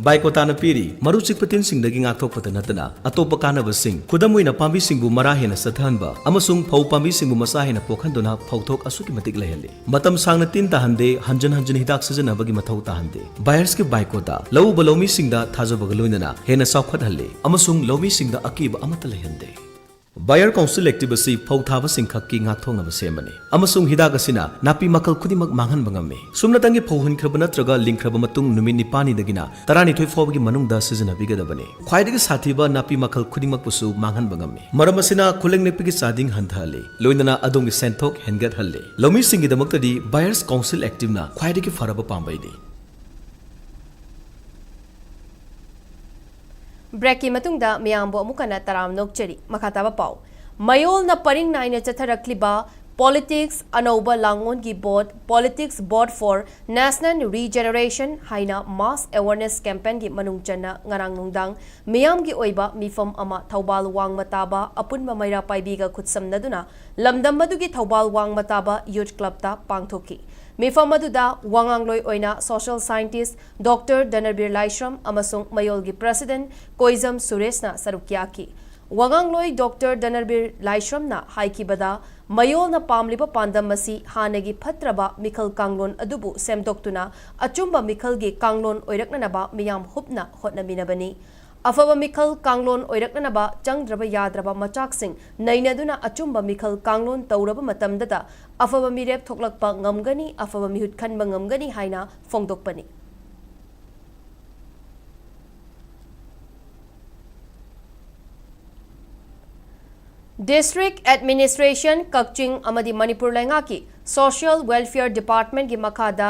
ꯕꯥꯏꯀꯣꯇꯥꯅ ꯄꯤꯔꯤ꯫ ꯃꯔꯨ ꯆꯤꯛꯄ ꯇꯤꯟꯁꯤꯡꯗꯒꯤ ꯉꯥꯛꯊꯣꯛꯄꯗ ꯅꯠꯇꯅ ꯑꯇꯣꯞꯄ ꯀꯥꯟꯅꯕꯁꯤꯡ, ꯈꯨꯗꯝ ꯑꯣꯏꯅ ꯄꯥꯝꯕꯤꯁꯤꯡꯕꯨ ꯃꯔꯥ ꯍꯦꯟꯅ ꯆꯠꯊꯍꯟꯕ ꯑꯃꯁꯨꯡ ꯐꯧ ꯄꯥꯝꯕꯤꯁꯤꯡꯕꯨ ꯃꯆꯥ ꯍꯦꯟꯅ ꯄꯣꯛꯍꯟꯗꯨꯅ ꯐꯧꯊꯣꯛ ꯑꯁꯨꯛꯀꯤ ꯃꯇꯤꯛ ꯂꯩꯍꯜꯂꯤ꯫ ꯃꯇꯝ ꯁꯥꯡꯅ ꯇꯤꯟ ꯇꯥꯍꯟꯗꯦ, ꯍꯟꯖꯤꯟ ꯍꯟꯖꯤꯟ ꯍꯤꯗꯥꯛ ꯁꯤꯖꯤꯟꯅꯕꯒꯤ ꯃꯊꯧ ꯇꯥꯍꯟꯗꯦ꯫ ꯕꯥꯌꯔꯁꯀꯤ ꯕꯥꯏꯀꯣꯇꯥ ꯂꯧꯎꯕ ꯂꯧꯃꯤꯁꯤꯡꯗ ꯊꯥꯖꯕꯒ ꯂꯣꯏꯅꯅ ꯍꯦꯟꯅ ꯆꯥꯎꯈꯠꯍꯜꯂꯤ ꯑꯃꯁꯨꯡ ꯂꯧꯃꯤꯁꯤꯡꯗ ꯑꯀꯤꯕ ꯑꯃꯠꯇ ꯂꯩꯍꯟꯗꯦ꯫ Bayer Council Active ꯑꯁꯤ ꯐꯧ ꯊꯥꯕꯁꯤꯡ ꯈꯛꯀꯤ ꯉꯥꯛꯊꯣꯛꯅꯕ ꯁꯦꯝꯕꯅꯤ, ꯑꯃꯁꯨꯡ ꯍꯤꯗꯥꯛ ꯑꯁꯤꯅ ꯅꯥꯄꯤ ꯃꯈꯜ ꯈꯨꯗꯤꯡꯃꯛ ꯃꯥꯡꯍꯟꯕ ꯉꯝꯃꯤ꯫ ꯁꯨꯞꯅꯇꯪꯒꯤ ꯐꯧ ꯍꯨꯟꯈ꯭ꯔꯕ ꯅꯠꯇ꯭ꯔꯒ ꯂꯤꯡꯈ꯭ꯔꯕ ꯃꯇꯨꯡ ꯅꯨꯃꯤꯠ ꯅꯤꯄꯥꯜꯅꯤꯗꯒꯤꯅ ꯇꯔꯥꯅꯤꯊꯣꯏ ꯐꯥꯎꯕꯒꯤ ꯃꯅꯨꯡꯗ ꯁꯤꯖꯤꯟꯅꯕꯤꯒꯗꯕꯅꯤ꯫ ꯈ꯭ꯋꯥꯏꯗꯒꯤ ꯁꯥꯊꯤꯕ ꯅꯥꯄꯤ ꯃꯈꯜ ꯈꯨꯗꯤꯡꯃꯛꯄꯨꯁꯨ ꯃꯥꯡꯍꯟꯕ ꯉꯝꯃꯤ꯫ ꯃꯔꯝ ꯑꯁꯤꯅ ꯈꯨꯂꯪ ꯅꯦꯛꯄꯒꯤ ꯆꯥꯗꯤꯡ ꯍꯟꯊꯍꯜꯂꯤ, ꯂꯣꯏꯅꯅ ꯑꯗꯣꯝꯒꯤ ꯁꯦꯟꯊꯣꯛ ꯍꯦꯟꯒꯠꯍꯜꯂꯤ꯫ ꯂꯧꯃꯤꯁꯤꯡꯒꯤꯗꯃꯛꯇꯗꯤ Bayer's Council Activeꯅ ꯈ꯭ꯋꯥꯏꯗꯒꯤ ꯐꯔꯕ ꯄꯥꯝꯕꯩꯅꯤ꯫ ꯕ꯭ꯔꯦꯛꯀꯤ ꯃꯇꯨꯡꯗ ꯃꯤꯌꯥꯝꯕꯨ ꯑꯃꯨꯛ ꯍꯟꯅ ꯇꯔꯥꯝꯅ ꯑꯣꯛꯆꯔꯤ꯫ ꯃꯈꯥ ꯇꯥꯕ ꯄꯥꯎ꯫ ꯃꯌꯣꯜꯅ ꯄꯔꯤꯡ ꯅꯥꯏꯅ ꯆꯠꯊꯔꯛꯂꯤꯕ Politics ꯑꯅꯧꯕ ꯂꯥꯡꯑꯣꯟꯒꯤ vote, Politics Vote for National Regeneration ꯍꯥꯏꯅ mass awareness campaignꯒꯤ ꯃꯅꯨꯡ ꯆꯟꯅ ꯉꯔꯥꯡ ꯅꯨꯡꯗꯥꯡ ꯃꯤꯌꯥꯝꯒꯤ ꯑꯣꯏꯕ ꯃꯤꯐꯝ ꯑꯃ ꯊꯧꯕꯥꯜ ꯋꯥꯡꯃ ꯇꯥꯕ ꯑꯄꯨꯟꯕ ꯃꯩꯔꯥ ꯄꯥꯏꯕꯤꯒ ꯈꯨꯠꯁꯝꯅꯗꯨꯅ ꯂꯝꯗꯝ ꯑꯗꯨꯒꯤ ꯊꯧꯕꯥꯜ ꯋꯥꯡꯃ ꯇꯥꯕ Youth Clubꯇ ꯄꯥꯡꯊꯣꯛꯈꯤ꯫ ꯃꯤꯐꯝ ꯑꯗꯨꯗ ꯋꯥꯉꯥꯡꯂꯣꯏ ꯑꯣꯏꯅ social scientist Doctor ꯙꯅꯕꯤꯔ ꯂꯥꯏꯁ꯭ꯔꯝ ꯑꯃꯁꯨꯡ ꯃꯌꯣꯜꯒꯤ President ꯀꯣꯏꯖꯝ ꯁꯨꯔꯦꯁꯅ ꯁꯔꯨꯛ ꯌꯥꯈꯤ꯫ ꯋꯥꯉꯥꯡꯂꯣꯏ Doctor ꯙꯅꯕꯤꯔ ꯂꯥꯏꯁ꯭ꯔꯝꯅ ꯍꯥꯏꯈꯤꯕꯗ, ꯃꯌꯣꯜꯅ ꯄꯥꯝꯂꯤꯕ ꯄꯥꯟꯗꯝ ꯑꯁꯤ ꯍꯥꯟꯅꯒꯤ ꯐꯠꯇ꯭ꯔꯕ ꯃꯤꯈꯜ ꯀꯥꯡꯂꯣꯟ ꯑꯗꯨꯕꯨ ꯁꯦꯝꯗꯣꯛꯇꯨꯅ ꯑꯆꯨꯝꯕ ꯃꯤꯈꯜꯒꯤ ꯀꯥꯡꯂꯣꯟ ꯑꯣꯏꯔꯛꯅꯅꯕ ꯃꯤꯌꯥꯝ ꯍꯨꯞꯅ ꯍꯣꯠꯅꯃꯤꯟꯅꯕꯅꯤ꯫ ꯑꯐꯕ ꯃꯤꯈꯜ ꯀꯥꯡꯂꯣꯟ ꯑꯣꯏꯔꯛꯅꯅꯕ ꯆꯪꯗ꯭ꯔꯕ ꯌꯥꯗ꯭ꯔꯕ ꯃꯆꯥꯛꯁꯤꯡ ꯅꯩꯅꯗꯨꯅ ꯑꯆꯨꯝꯕ ꯃꯤꯈꯜ ꯀꯥꯡꯂꯣꯟ ꯇꯧꯔꯕ ꯃꯇꯝꯗꯇ ꯑꯐꯕ ꯃꯤꯔꯦꯞ ꯊꯣꯛꯂꯛꯄ ꯉꯝꯒꯅꯤ, ꯑꯐꯕ ꯃꯤꯍꯨꯠ ꯈꯟꯕ ꯉꯝꯒꯅꯤ ꯍꯥꯏꯅ ꯐꯣꯡꯗꯣꯛꯄꯅꯤ꯫ District Administration ꯀꯛꯆꯤꯡ ꯑꯃꯗꯤ ꯃꯅꯤꯄꯨꯔ ꯂꯩꯉꯥꯛꯀꯤ Social Welfare Departmentꯀꯤ ꯃꯈꯥꯗ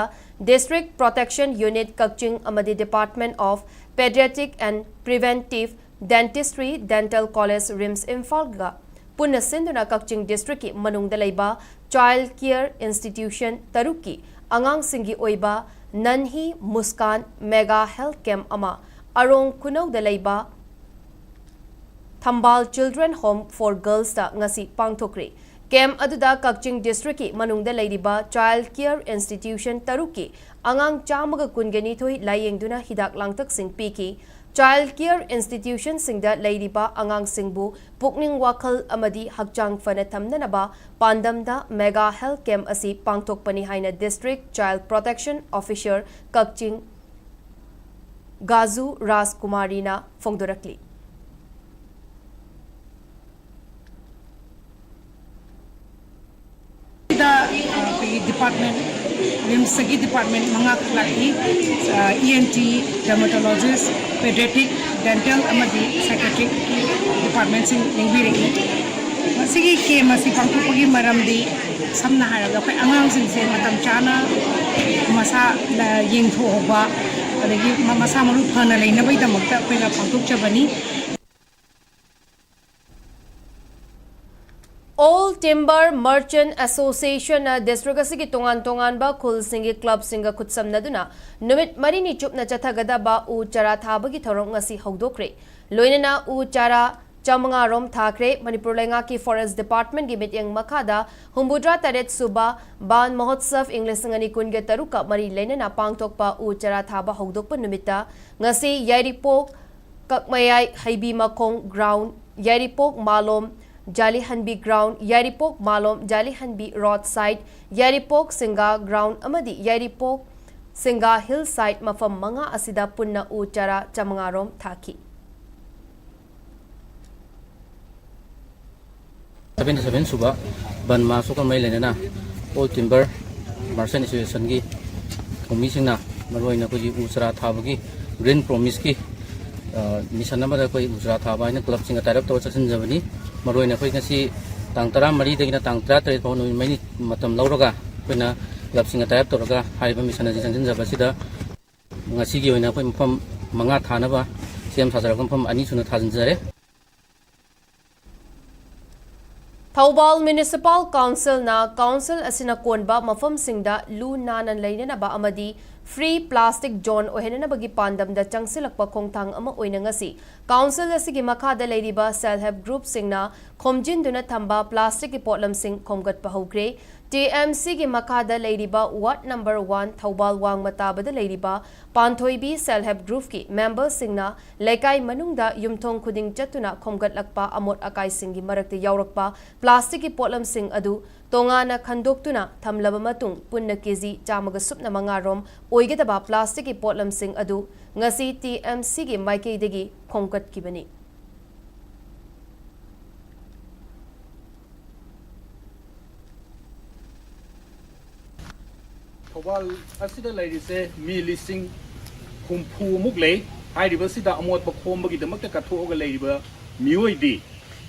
District Protection Unit ꯀꯛꯆꯤꯡ ꯑꯃꯗꯤ Department of Pediatric and Preventive Dentistry, Dental College, RIMS ꯏꯝꯐꯥꯜꯒ ꯄꯨꯟꯅ ꯁꯤꯟꯗꯨꯅ ꯀꯛꯆꯤꯡ districtꯀꯤ ꯃꯅꯨꯡꯗ ꯂꯩꯕ child care institution ꯇꯔꯨꯛꯀꯤ ꯑꯉꯥꯡꯁꯤꯡꯒꯤ ꯑꯣꯏꯕ ꯅꯟꯍꯤ ꯃꯨꯁꯀꯥꯟ mega health camp ꯑꯃ ꯑꯔꯣꯡ ꯈꯨꯅꯧꯗ ꯂꯩꯕ ꯊꯝꯕꯥꯜ Children Home for Girlsꯇ ꯉꯁꯤ ꯄꯥꯡꯊꯣꯛꯈ꯭ꯔꯦ꯫ Camp ꯑꯗꯨꯗ ꯀꯛꯆꯤꯡ districtꯀꯤ ꯃꯅꯨꯡꯗ ꯂꯩꯔꯤꯕ child care institution ꯇꯔꯨꯛꯀꯤ ꯑꯉꯥꯡ ꯆꯥꯝꯃꯒ ꯀꯨꯟꯒ ꯅꯤꯊꯣꯏ ꯂꯥꯌꯦꯡꯗꯨꯅ ꯍꯤꯗꯥꯛ ꯂꯥꯡꯊꯛꯁꯤꯡ ꯄꯤꯈꯤ꯫ Child care institutionꯁꯤꯡꯗ ꯂꯩꯔꯤꯕ ꯑꯉꯥꯡꯁꯤꯡꯕꯨ ꯄꯨꯛꯅꯤꯡ ꯋꯥꯈꯜ ꯑꯃꯗꯤ ꯍꯛꯆꯥꯡ ꯐꯅ ꯊꯝꯅꯅꯕ ꯄꯥꯟꯗꯝꯗ mega health camp ꯑꯁꯤ ꯄꯥꯡꯊꯣꯛꯄꯅꯤ ꯍꯥꯏꯅ District Child Protection Officer ꯀꯛꯆꯤꯡ ꯒꯥꯖꯨ ꯔꯥꯖꯀꯨꯃꯥꯔꯤꯅ ꯐꯣꯡꯗꯣꯔꯛꯂꯤ꯫ ꯗꯤꯄꯥꯔꯠꯃꯦꯟ, ꯔꯤꯝꯁꯇꯒꯤ ꯗꯤꯄꯥꯔꯠꯃꯦꯟ ꯃꯉꯥꯈꯛ ꯂꯥꯛꯏ꯫ ꯑ, ꯏ ꯑꯦꯟ ꯇꯤ, ꯗꯔꯃꯥꯇꯣꯂꯣꯖꯤꯁ, ꯄꯦꯗꯤꯌꯥꯇ꯭ꯔꯤꯛ, ꯗꯦꯟꯇꯦꯜ ꯑꯃꯗꯤ ꯁꯥꯏꯀ꯭ꯔꯦꯇ꯭ꯔꯤꯛꯀꯤ ꯗꯤꯄꯥꯔꯠꯃꯦꯟꯁꯤꯡ ꯂꯦꯡꯕꯤꯔꯛꯏ꯫ ꯃꯁꯤꯒꯤ ꯀꯦꯝ ꯑꯁꯤ ꯄꯥꯡꯊꯣꯛꯄꯒꯤ ꯃꯔꯝꯗꯤ, ꯁꯝꯅ ꯍꯥꯏꯔꯕꯗ, ꯑꯩꯈꯣꯏ ꯑꯉꯥꯡꯁꯤꯡꯁꯦ ꯃꯇꯝ ꯆꯥꯅ ꯃꯁꯥ ꯂ-, ꯌꯦꯡꯊꯣꯛꯍꯧꯕ, ꯑꯗꯒꯤ ꯃ-, ꯃꯁꯥ ꯃꯎ ꯐꯅ ꯂꯩꯅꯕꯒꯤꯗꯃꯛꯇ ꯑꯩꯈꯣꯏꯅ ꯄꯥꯡꯊꯣꯛꯆꯕꯅꯤ꯫ All Timber Merchant Associationꯅ district ꯑꯁꯤꯒꯤ ꯇꯣꯉꯥꯟ ꯇꯣꯉꯥꯟꯕ ꯈꯨꯜꯁꯤꯡꯒꯤ clubꯁꯤꯡꯒ ꯈꯨꯠꯁꯝꯅꯗꯨꯅ ꯅꯨꯃꯤꯠ ꯃꯔꯤꯅꯤ ꯆꯨꯞꯅ ꯆꯠꯊꯒꯗꯕ ꯎ ꯆꯥꯔꯥ ꯊꯥꯕꯒꯤ ꯊꯧꯔꯝ ꯉꯁꯤ ꯍꯧꯗꯣꯛꯈ꯭ꯔꯦ꯫ ꯂꯣꯏꯅꯅ ꯎ ꯆꯥꯔꯥ ꯆꯥꯃꯉꯥ ꯔꯣꯝ ꯊꯥꯈ꯭ꯔꯦ꯫ ꯃꯅꯤꯄꯨꯔ ꯂꯩꯉꯥꯛꯀꯤ Forest Departmentꯀꯤ ꯃꯤꯠꯌꯦꯡ ꯃꯈꯥꯗ ꯍꯨꯝꯐꯨꯇꯔꯥ ꯇꯔꯦꯠ ꯁꯨꯕ ꯕꯥꯟ ꯃꯍꯣꯠꯁꯕ ꯏꯪ ꯂꯤꯁꯤꯡ ꯑꯅꯤ ꯀꯨꯟꯒ ꯇꯔꯨꯛꯀ ꯃꯔꯤ ꯂꯩꯅꯅ ꯄꯥꯡꯊꯣꯛꯄ ꯎ ꯆꯥꯔꯥ ꯊꯥꯕ ꯍꯧꯗꯣꯛꯄ ꯅꯨꯃꯤꯠꯇ ꯉꯁꯤ ꯌꯥꯏꯔꯤꯄꯣꯛ ꯀꯛꯃꯌꯥꯏ ꯍꯩꯕꯤ ꯃꯈꯣꯡ ground, ꯌꯥꯏꯔꯤꯄꯣꯛ ꯃꯥꯂꯣꯝ ꯖꯥꯂꯤꯍꯟꯕꯤ ground, ꯌꯥꯏꯔꯤꯄꯣꯛ ꯃꯥꯂꯣꯝ ꯖꯥꯂꯤꯍꯟꯕꯤ road side, ꯌꯥꯏꯔꯤꯄꯣꯛ ꯁꯤꯡꯒꯥ ground ꯑꯃꯗꯤ ꯌꯥꯏꯔꯤꯄꯣꯛ ꯁꯤꯡꯒꯥ hillside ꯃꯐꯝ ꯃꯉꯥ ꯑꯁꯤꯗ ꯄꯨꯟꯅ ꯎ ꯆꯥꯔꯥ ꯆꯥꯃꯉꯥ ꯔꯣꯝ ꯊꯥꯈꯤ꯫ ꯁꯚꯦꯟꯇꯤ ꯁꯚꯦꯟ ꯁꯨꯕ ꯕꯟ ꯃꯍꯣꯠꯁꯕꯀ ꯃꯔꯤ ꯂꯩꯅꯅ All Timber Merchant Associationꯒꯤ ꯊꯧꯃꯤꯁꯤꯡꯅ ꯃꯔꯨꯑꯣꯏꯅ ꯑꯩꯈꯣꯏꯒꯤ ꯎ ꯆꯥꯔꯥ ꯊꯥꯕꯒꯤ Green Promiseꯀꯤ, ꯑ, mission ꯑꯃꯗ ꯑꯩꯈꯣꯏ ꯎ ꯆꯥꯔꯥ ꯊꯥꯕ ꯍꯥꯏꯅ clubꯁꯤꯡꯒ tie up ꯇꯧꯔ ꯆꯠꯁꯤꯟꯖꯕꯅꯤ꯫ ꯃꯔꯨꯑꯣꯏꯅ ꯑꯩꯈꯣꯏ ꯉꯁꯤ ꯇꯥꯡ ꯇꯔꯥꯃꯔꯤꯗꯒꯤꯅ ꯇꯥꯡ ꯇꯔꯥꯇꯔꯦꯠ ꯐꯥꯎ ꯅꯨꯃꯤꯠ ꯃꯔꯤꯅꯤ ꯃꯇꯝ ꯂꯧꯔꯒ ꯑꯩꯈꯣꯏꯅ clubꯁꯤꯡꯒ tie up ꯇꯧꯔꯒ ꯍꯥꯏꯔꯤꯕ mission ꯑꯁꯤ ꯆꯪꯁꯤꯟꯖꯕ ꯑꯁꯤꯗ ꯉꯁꯤꯒꯤ ꯑꯣꯏꯅ ꯑꯩꯈꯣꯏ ꯃꯐꯝ ꯃꯉꯥ ꯊꯥꯅꯕ ꯁꯦꯝ ꯁꯥꯖꯔꯒ ꯃꯐꯝ ꯑꯅꯤ ꯁꯨꯅ ꯊꯥꯖꯤꯟꯖꯔꯦ꯫ ꯊꯧꯕꯥꯜ Municipal Councilꯅ council ꯑꯁꯤꯅ ꯀꯣꯟꯕ ꯃꯐꯝꯁꯤꯡꯗ ꯂꯨ ꯅꯥꯟꯅ ꯂꯩꯅꯅꯕ ꯑꯃꯗꯤ free plastic zone ꯑꯣꯏꯍꯟꯅꯅꯕꯒꯤ ꯄꯥꯟꯗꯝꯗ ꯆꯪꯁꯤꯜꯂꯛꯄ ꯈꯣꯡꯊꯥꯡ ꯑꯃ ꯑꯣꯏꯅ ꯉꯁꯤ council ꯑꯁꯤꯒꯤ ꯃꯈꯥꯗ ꯂꯩꯔꯤꯕ self help groupꯁꯤꯡꯅ ꯈꯣꯝꯖꯤꯟꯗꯨꯅ ꯊꯝꯕ plasticꯀꯤ ꯄꯣꯠꯂꯝꯁꯤꯡ ꯈꯣꯝꯒꯠꯄ ꯍꯧꯈ꯭ꯔꯦ꯫ ꯇꯤ ꯑꯦꯝ ꯁꯤꯒꯤ ꯃꯈꯥꯗ ꯂꯩꯔꯤꯕ ward number one ꯊꯧꯕꯥꯜ ꯋꯥꯡꯃ ꯇꯥꯕꯗ ꯂꯩꯔꯤꯕ ꯄꯥꯟꯊꯣꯏꯕꯤ self help groupꯀꯤ memberꯁꯤꯡꯅ ꯂꯩꯀꯥꯏ ꯃꯅꯨꯡꯗ ꯌꯨꯝꯊꯣꯡ ꯈꯨꯗꯤꯡ ꯆꯠꯇꯨꯅ ꯈꯣꯝꯒꯠꯂꯛꯄ ꯑꯃꯣꯠ ꯑꯀꯥꯏꯁꯤꯡꯒꯤ ꯃꯔꯛꯇ ꯌꯥꯎꯔꯛꯄ plasticꯀꯤ ꯄꯣꯠꯂꯝꯁꯤꯡ ꯑꯗꯨ ꯇꯣꯉꯥꯟꯅ ꯈꯟꯗꯣꯛꯇꯨꯅ ꯊꯝꯂꯕ ꯃꯇꯨꯡ, ꯄꯨꯟꯅ ꯀꯦꯖꯤ ꯆꯥꯝꯃꯒ ꯁꯨꯞꯅ ꯃꯉꯥ ꯔꯣꯝ ꯑꯣꯏꯒꯗꯕ plasticꯀꯤ ꯄꯣꯠꯂꯝꯁꯤꯡ ꯑꯗꯨ ꯉꯁꯤ ꯇꯤ ꯑꯦꯝ ꯁꯤꯒꯤ ꯃꯥꯏꯀꯩꯗꯒꯤ ꯈꯣꯝꯒꯠꯈꯤꯕꯅꯤ꯫ ꯊꯧꯕꯥꯜ ꯑꯁꯤꯗ ꯂꯩꯔꯤꯁꯦ ꯃꯤ ꯂꯤꯁꯤꯡ ꯍꯨꯝꯐꯨ ꯃꯨꯛ ꯂꯩ꯫ ꯍꯥꯏꯔꯤꯕꯁꯤꯗ ꯑꯃꯣꯠꯄ ꯈꯣꯝꯕꯒꯤꯗꯃꯛꯇ ꯀꯠꯊꯣꯛꯑꯒ ꯂꯩꯔꯤꯕ ꯃꯤꯑꯣꯏꯗꯤ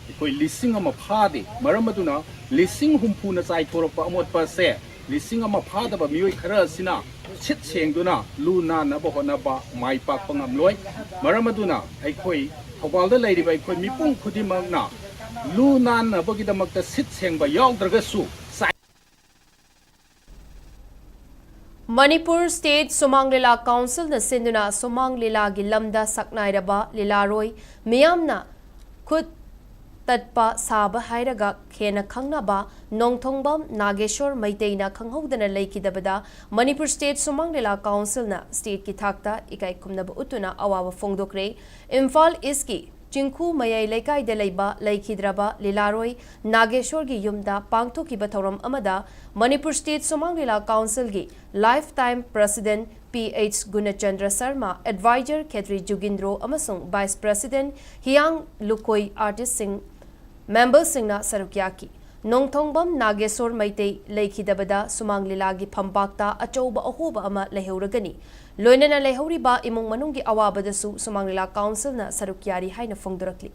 ꯑꯩꯈꯣꯏ ꯂꯤꯁꯤꯡ ꯑꯃ ꯐꯥꯗꯦ꯫ ꯃꯔꯝ ꯑꯗꯨꯅ ꯂꯤꯁꯤꯡ ꯍꯨꯝꯐꯨꯅ ꯆꯥꯏꯊꯣꯔꯛꯄ ꯑꯃꯣꯠꯄ ꯑꯁꯦ ꯂꯤꯁꯤꯡ ꯑꯃ ꯐꯥꯗꯕ ꯃꯤꯑꯣꯏ ꯈꯔ ꯑꯁꯤꯅ ꯁꯤꯠ ꯁꯦꯡꯗꯨꯅ ꯂꯨ ꯅꯥꯟꯅꯕ ꯍꯣꯠꯅꯕ ꯃꯥꯏ ꯄꯥꯛꯄ ꯉꯝꯂꯣꯏ꯫ ꯃꯔꯝ ꯑꯗꯨꯅ ꯑꯩꯈꯣꯏ ꯊꯧꯕꯥꯜꯗ ꯂꯩꯔꯤꯕ ꯑꯩꯈꯣꯏ ꯃꯤꯄꯨꯝ ꯈꯨꯗꯤꯡꯃꯛꯅ ꯂꯨ ꯅꯥꯟꯅꯕꯒꯤꯗꯃꯛꯇ ꯁꯤꯠ ꯁꯦꯡꯕ ꯌꯥꯎꯗ꯭ꯔꯒꯁꯨ ꯆꯥꯏ ꯃꯅꯤꯄꯨꯔ ꯁ꯭ꯇꯦꯠ ꯁꯨꯃꯥꯡ ꯂꯤꯂꯥ ꯀꯥꯎꯟꯁꯤꯜꯅ ꯁꯤꯟꯗꯨꯅ ꯁꯨꯃꯥꯡ ꯂꯤꯂꯥꯒꯤ ꯂꯝꯗ ꯁꯛꯅꯥꯏꯔꯕ ꯂꯤꯂꯥꯔꯣꯏ ꯃꯤꯌꯥꯝꯅ ꯈꯨꯠ ꯇꯠꯄ ꯁꯥꯕ ꯍꯥꯏꯔꯒ ꯍꯦꯟꯅ ꯈꯪꯅꯕ ꯅꯣꯡꯊꯣꯡꯕꯝ ꯅꯥꯒꯦꯁꯣꯔ ꯃꯩꯇꯩꯅ ꯈꯪꯍꯧꯗꯅ ꯂꯩꯈꯤꯗꯕꯗ ꯃꯅꯤꯄꯨꯔ ꯁ꯭ꯇꯦꯠ ꯁꯨꯃꯥꯡ ꯂꯤꯂꯥ ꯀꯥꯎꯟꯁꯤꯜꯅ ꯁ꯭ꯇꯦꯠꯀꯤ ꯊꯥꯛꯇ ꯏꯀꯥꯏ ꯈꯨꯝꯅꯕ ꯎꯠꯇꯨꯅ ꯑꯋꯥꯕ ꯐꯣꯡꯗꯣꯛꯈ꯭ꯔꯦ꯫ ꯏꯝꯐꯥꯜ ꯏꯁꯀꯤ ꯆꯤꯡꯈꯨ ꯃꯌꯥꯏ ꯂꯩꯀꯥꯏꯗ ꯂꯩꯕ ꯂꯩꯈꯤꯗ꯭ꯔꯕ ꯂꯤꯂꯥꯔꯣꯏ ꯅꯥꯒꯦꯁꯣꯔꯒꯤ ꯌꯨꯝꯗ ꯄꯥꯡꯊꯣꯛꯈꯤꯕ ꯊꯧꯔꯝ ꯑꯃꯗ ꯃꯅꯤꯄꯨꯔ ꯁ꯭ꯇꯦꯠ ꯁꯨꯃꯥꯡ ꯂꯤꯂꯥ ꯀꯥꯎꯟꯁꯤꯜꯒꯤ lifetime president P H Gunachandra Sharma, adviser Khetri Jugindro ꯑꯃꯁꯨꯡ ꯚꯥꯏꯁ ꯄ꯭ꯔꯁꯤꯗꯦꯟꯠ ꯍꯤꯌꯥꯡ ꯂꯨꯀꯣꯏ ꯑꯥꯔꯇꯤꯁꯁꯤꯡ, ꯃꯦꯝꯕꯔꯁꯤꯡꯅ ꯁꯔꯨꯛ ꯌꯥꯈꯤ꯫ ꯅꯣꯡꯊꯣꯡꯕꯝ ꯅꯥꯒꯦꯁꯣꯔ ꯃꯩꯇꯩ ꯂꯩꯈꯤꯗꯕꯗ ꯁꯨꯃꯥꯡ ꯂꯤꯂꯥꯒꯤ ꯐꯝꯄꯥꯛꯇ ꯑꯆꯧꯕ ꯑꯍꯣꯕ ꯑꯃ ꯂꯩꯍꯧꯔꯒꯅꯤ꯫ ꯂꯣꯏꯅꯅ ꯂꯩꯍꯧꯔꯤꯕ ꯏꯃꯨꯡ ꯃꯅꯨꯡꯒꯤ ꯑꯋꯥꯕꯗꯁꯨ ꯁꯨꯃꯥꯡ ꯂꯤꯂꯥ ꯀꯥꯎꯟꯁꯤꯜꯅ ꯁꯔꯨꯛ ꯌꯥꯔꯤ ꯍꯥꯏꯅ ꯐꯣꯡꯗꯣꯔꯛꯂꯤ꯫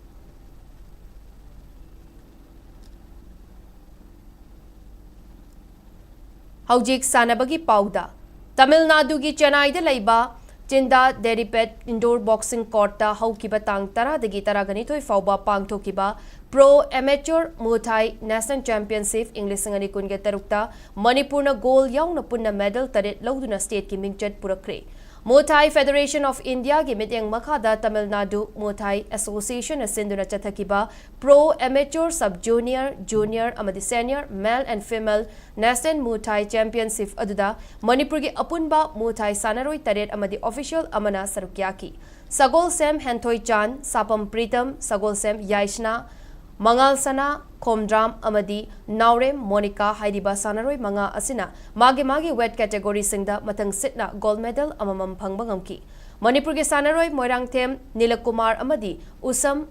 ꯍꯧꯖꯤꯛ ꯁꯥꯟꯅꯕꯒꯤ ꯄꯥꯎꯗ꯫ ꯇꯥꯃꯤꯜ ꯅꯥꯗꯨꯒꯤ ꯆꯦꯟꯅꯥꯏꯗ ꯂꯩꯕ ꯆꯤꯟꯗꯥ ꯗꯦꯔꯤꯄꯦꯠ ꯏꯟꯗꯣꯔ ꯕꯣꯛꯁꯤꯡ ꯀꯣꯔꯠꯇ ꯍꯧꯈꯤꯕ ꯇꯥꯡ ꯇꯔꯥꯗꯒꯤ ꯇꯔꯥꯒꯅꯤꯊꯣꯏ ꯐꯥꯎꯕ ꯄꯥꯡꯊꯣꯛꯈꯤꯕ ꯄ꯭ꯔꯣ ꯑꯦꯃꯦꯆꯣꯔ ꯃꯨꯊꯥꯏ ꯅꯦꯁꯅꯦꯜ ꯆꯦꯝꯄꯤꯌꯟꯁꯤꯞ ꯏꯪ ꯂꯤꯁꯤꯡ ꯑꯅꯤ ꯀꯨꯟꯒ ꯇꯔꯨꯛꯇ ꯃꯅꯤꯄꯨꯔꯅ ꯒꯣꯜ ꯌꯥꯎꯅ ꯄꯨꯟꯅ ꯃꯦꯗꯜ ꯇꯔꯦꯠ ꯂꯧꯗꯨꯅ ꯁ꯭ꯇꯦꯠꯀꯤ ꯃꯤꯡꯆꯠ ꯄꯨꯔꯛꯈ꯭ꯔꯦ꯫ ꯃꯨꯊꯥꯏ ꯐꯦꯗꯔꯦꯁꯟ ꯑꯣꯐ ꯏꯟꯗꯤꯌꯥꯒꯤ ꯃꯤꯠꯌꯦꯡ ꯃꯈꯥꯗ ꯇꯥꯃꯤꯜ ꯅꯥꯗꯨ ꯃꯨꯊꯥꯏ ꯑꯦꯁꯣꯁꯤꯌꯦꯁꯟꯅ ꯁꯤꯟꯗꯨꯅ ꯆꯠꯊꯈꯤꯕ pro amateur sub junior, junior ꯑꯃꯗꯤ senior, male and female national Muay Thai championship ꯑꯗꯨꯗ ꯃꯅꯤꯄꯨꯔꯒꯤ ꯑꯄꯨꯟꯕ ꯃꯨꯊꯥꯏ ꯁꯥꯟꯅꯔꯣꯏ ꯇꯔꯦꯠ ꯑꯃꯗꯤ ꯑꯣꯐꯤꯁꯤꯌꯦꯜ ꯑꯃꯅ ꯁꯔꯨꯛ ꯌꯥꯈꯤ꯫ ꯁꯒꯣꯜꯁꯦꯝ ꯍꯦꯟꯊꯣꯏ ꯆꯥꯟ, ꯁꯥꯄꯝ ꯄ꯭ꯔꯤꯇꯝ, ꯁꯒꯣꯜꯁꯦꯝ ꯌꯥꯏꯁꯅꯥ, ꯃꯉꯥꯜ ꯁꯅꯥ, ꯈꯣꯝꯗ꯭ꯔꯥꯝ ꯑꯃꯗꯤ ꯅꯥꯎꯔꯦꯝ ꯃꯣꯅꯤꯀꯥ ꯍꯥꯏꯔꯤꯕ ꯁꯥꯟꯅꯔꯣꯏ ꯃꯉꯥ ꯑꯁꯤꯅ ꯃꯥꯒꯤ ꯃꯥꯒꯤ ꯋꯦꯠ ꯀꯦꯇꯦꯒꯣꯔꯤꯁꯤꯡꯗ ꯃꯊꯪ ꯁꯤꯠꯅ ꯒꯣꯜꯗ ꯃꯦꯗꯜ ꯑꯃꯃꯝ ꯐꯪꯕ ꯉꯝꯈꯤ꯫ ꯃꯅꯤꯄꯨꯔꯒꯤ ꯁꯥꯟꯅꯔꯣꯏ ꯃꯣꯏꯔꯥꯡꯊꯦꯝ ꯅꯤꯂꯀꯨꯃꯥꯔ ꯑꯃꯗꯤ ꯎꯁꯝ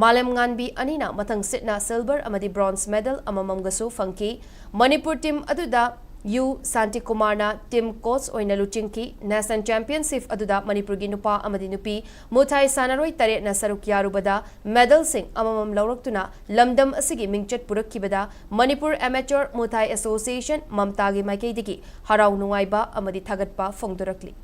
ꯃꯥꯂꯦꯝꯉꯥꯟꯕꯤ ꯑꯅꯤꯅ ꯃꯊꯪ ꯁꯤꯠꯅ ꯁꯤꯜꯚꯔ ꯑꯃꯗꯤ ꯕ꯭ꯔꯣꯟꯖ ꯃꯦꯗꯜ ꯑꯃꯃꯝꯒꯁꯨ ꯐꯪꯈꯤ꯫ ꯃꯅꯤꯄꯨꯔ ꯇꯤꯝ ꯑꯗꯨꯗ ꯌꯨ ꯁꯥꯟꯇꯤꯀꯨꯃꯥꯔꯅ team coach ꯑꯣꯏꯅ ꯂꯨꯆꯤꯡꯈꯤ꯫ National championship ꯑꯗꯨꯗ ꯃꯅꯤꯄꯨꯔꯒꯤ ꯅꯨꯄꯥ ꯑꯃꯗꯤ ꯅꯨꯄꯤ ꯃꯨꯊꯥꯏ ꯁꯥꯟꯅꯔꯣꯏ ꯇꯔꯦꯠꯅ ꯁꯔꯨꯛ ꯌꯥꯔꯨꯕꯗ medalꯁꯤꯡ ꯑꯃꯃꯝ ꯂꯧꯔꯛꯇꯨꯅ ꯂꯝꯗꯝ ꯑꯁꯤꯒꯤ ꯃꯤꯡꯆꯠ ꯄꯨꯔꯛꯈꯤꯕꯗ Manipur Amateur Muthai Association, ꯃꯝꯇꯥꯒꯤ ꯃꯥꯏꯀꯩꯗꯒꯤ ꯍꯔꯥꯎ ꯅꯨꯡꯉꯥꯏꯕ ꯑꯃꯗꯤ ꯊꯥꯒꯠꯄ ꯐꯣꯡꯗꯣꯔꯛꯂꯤ꯫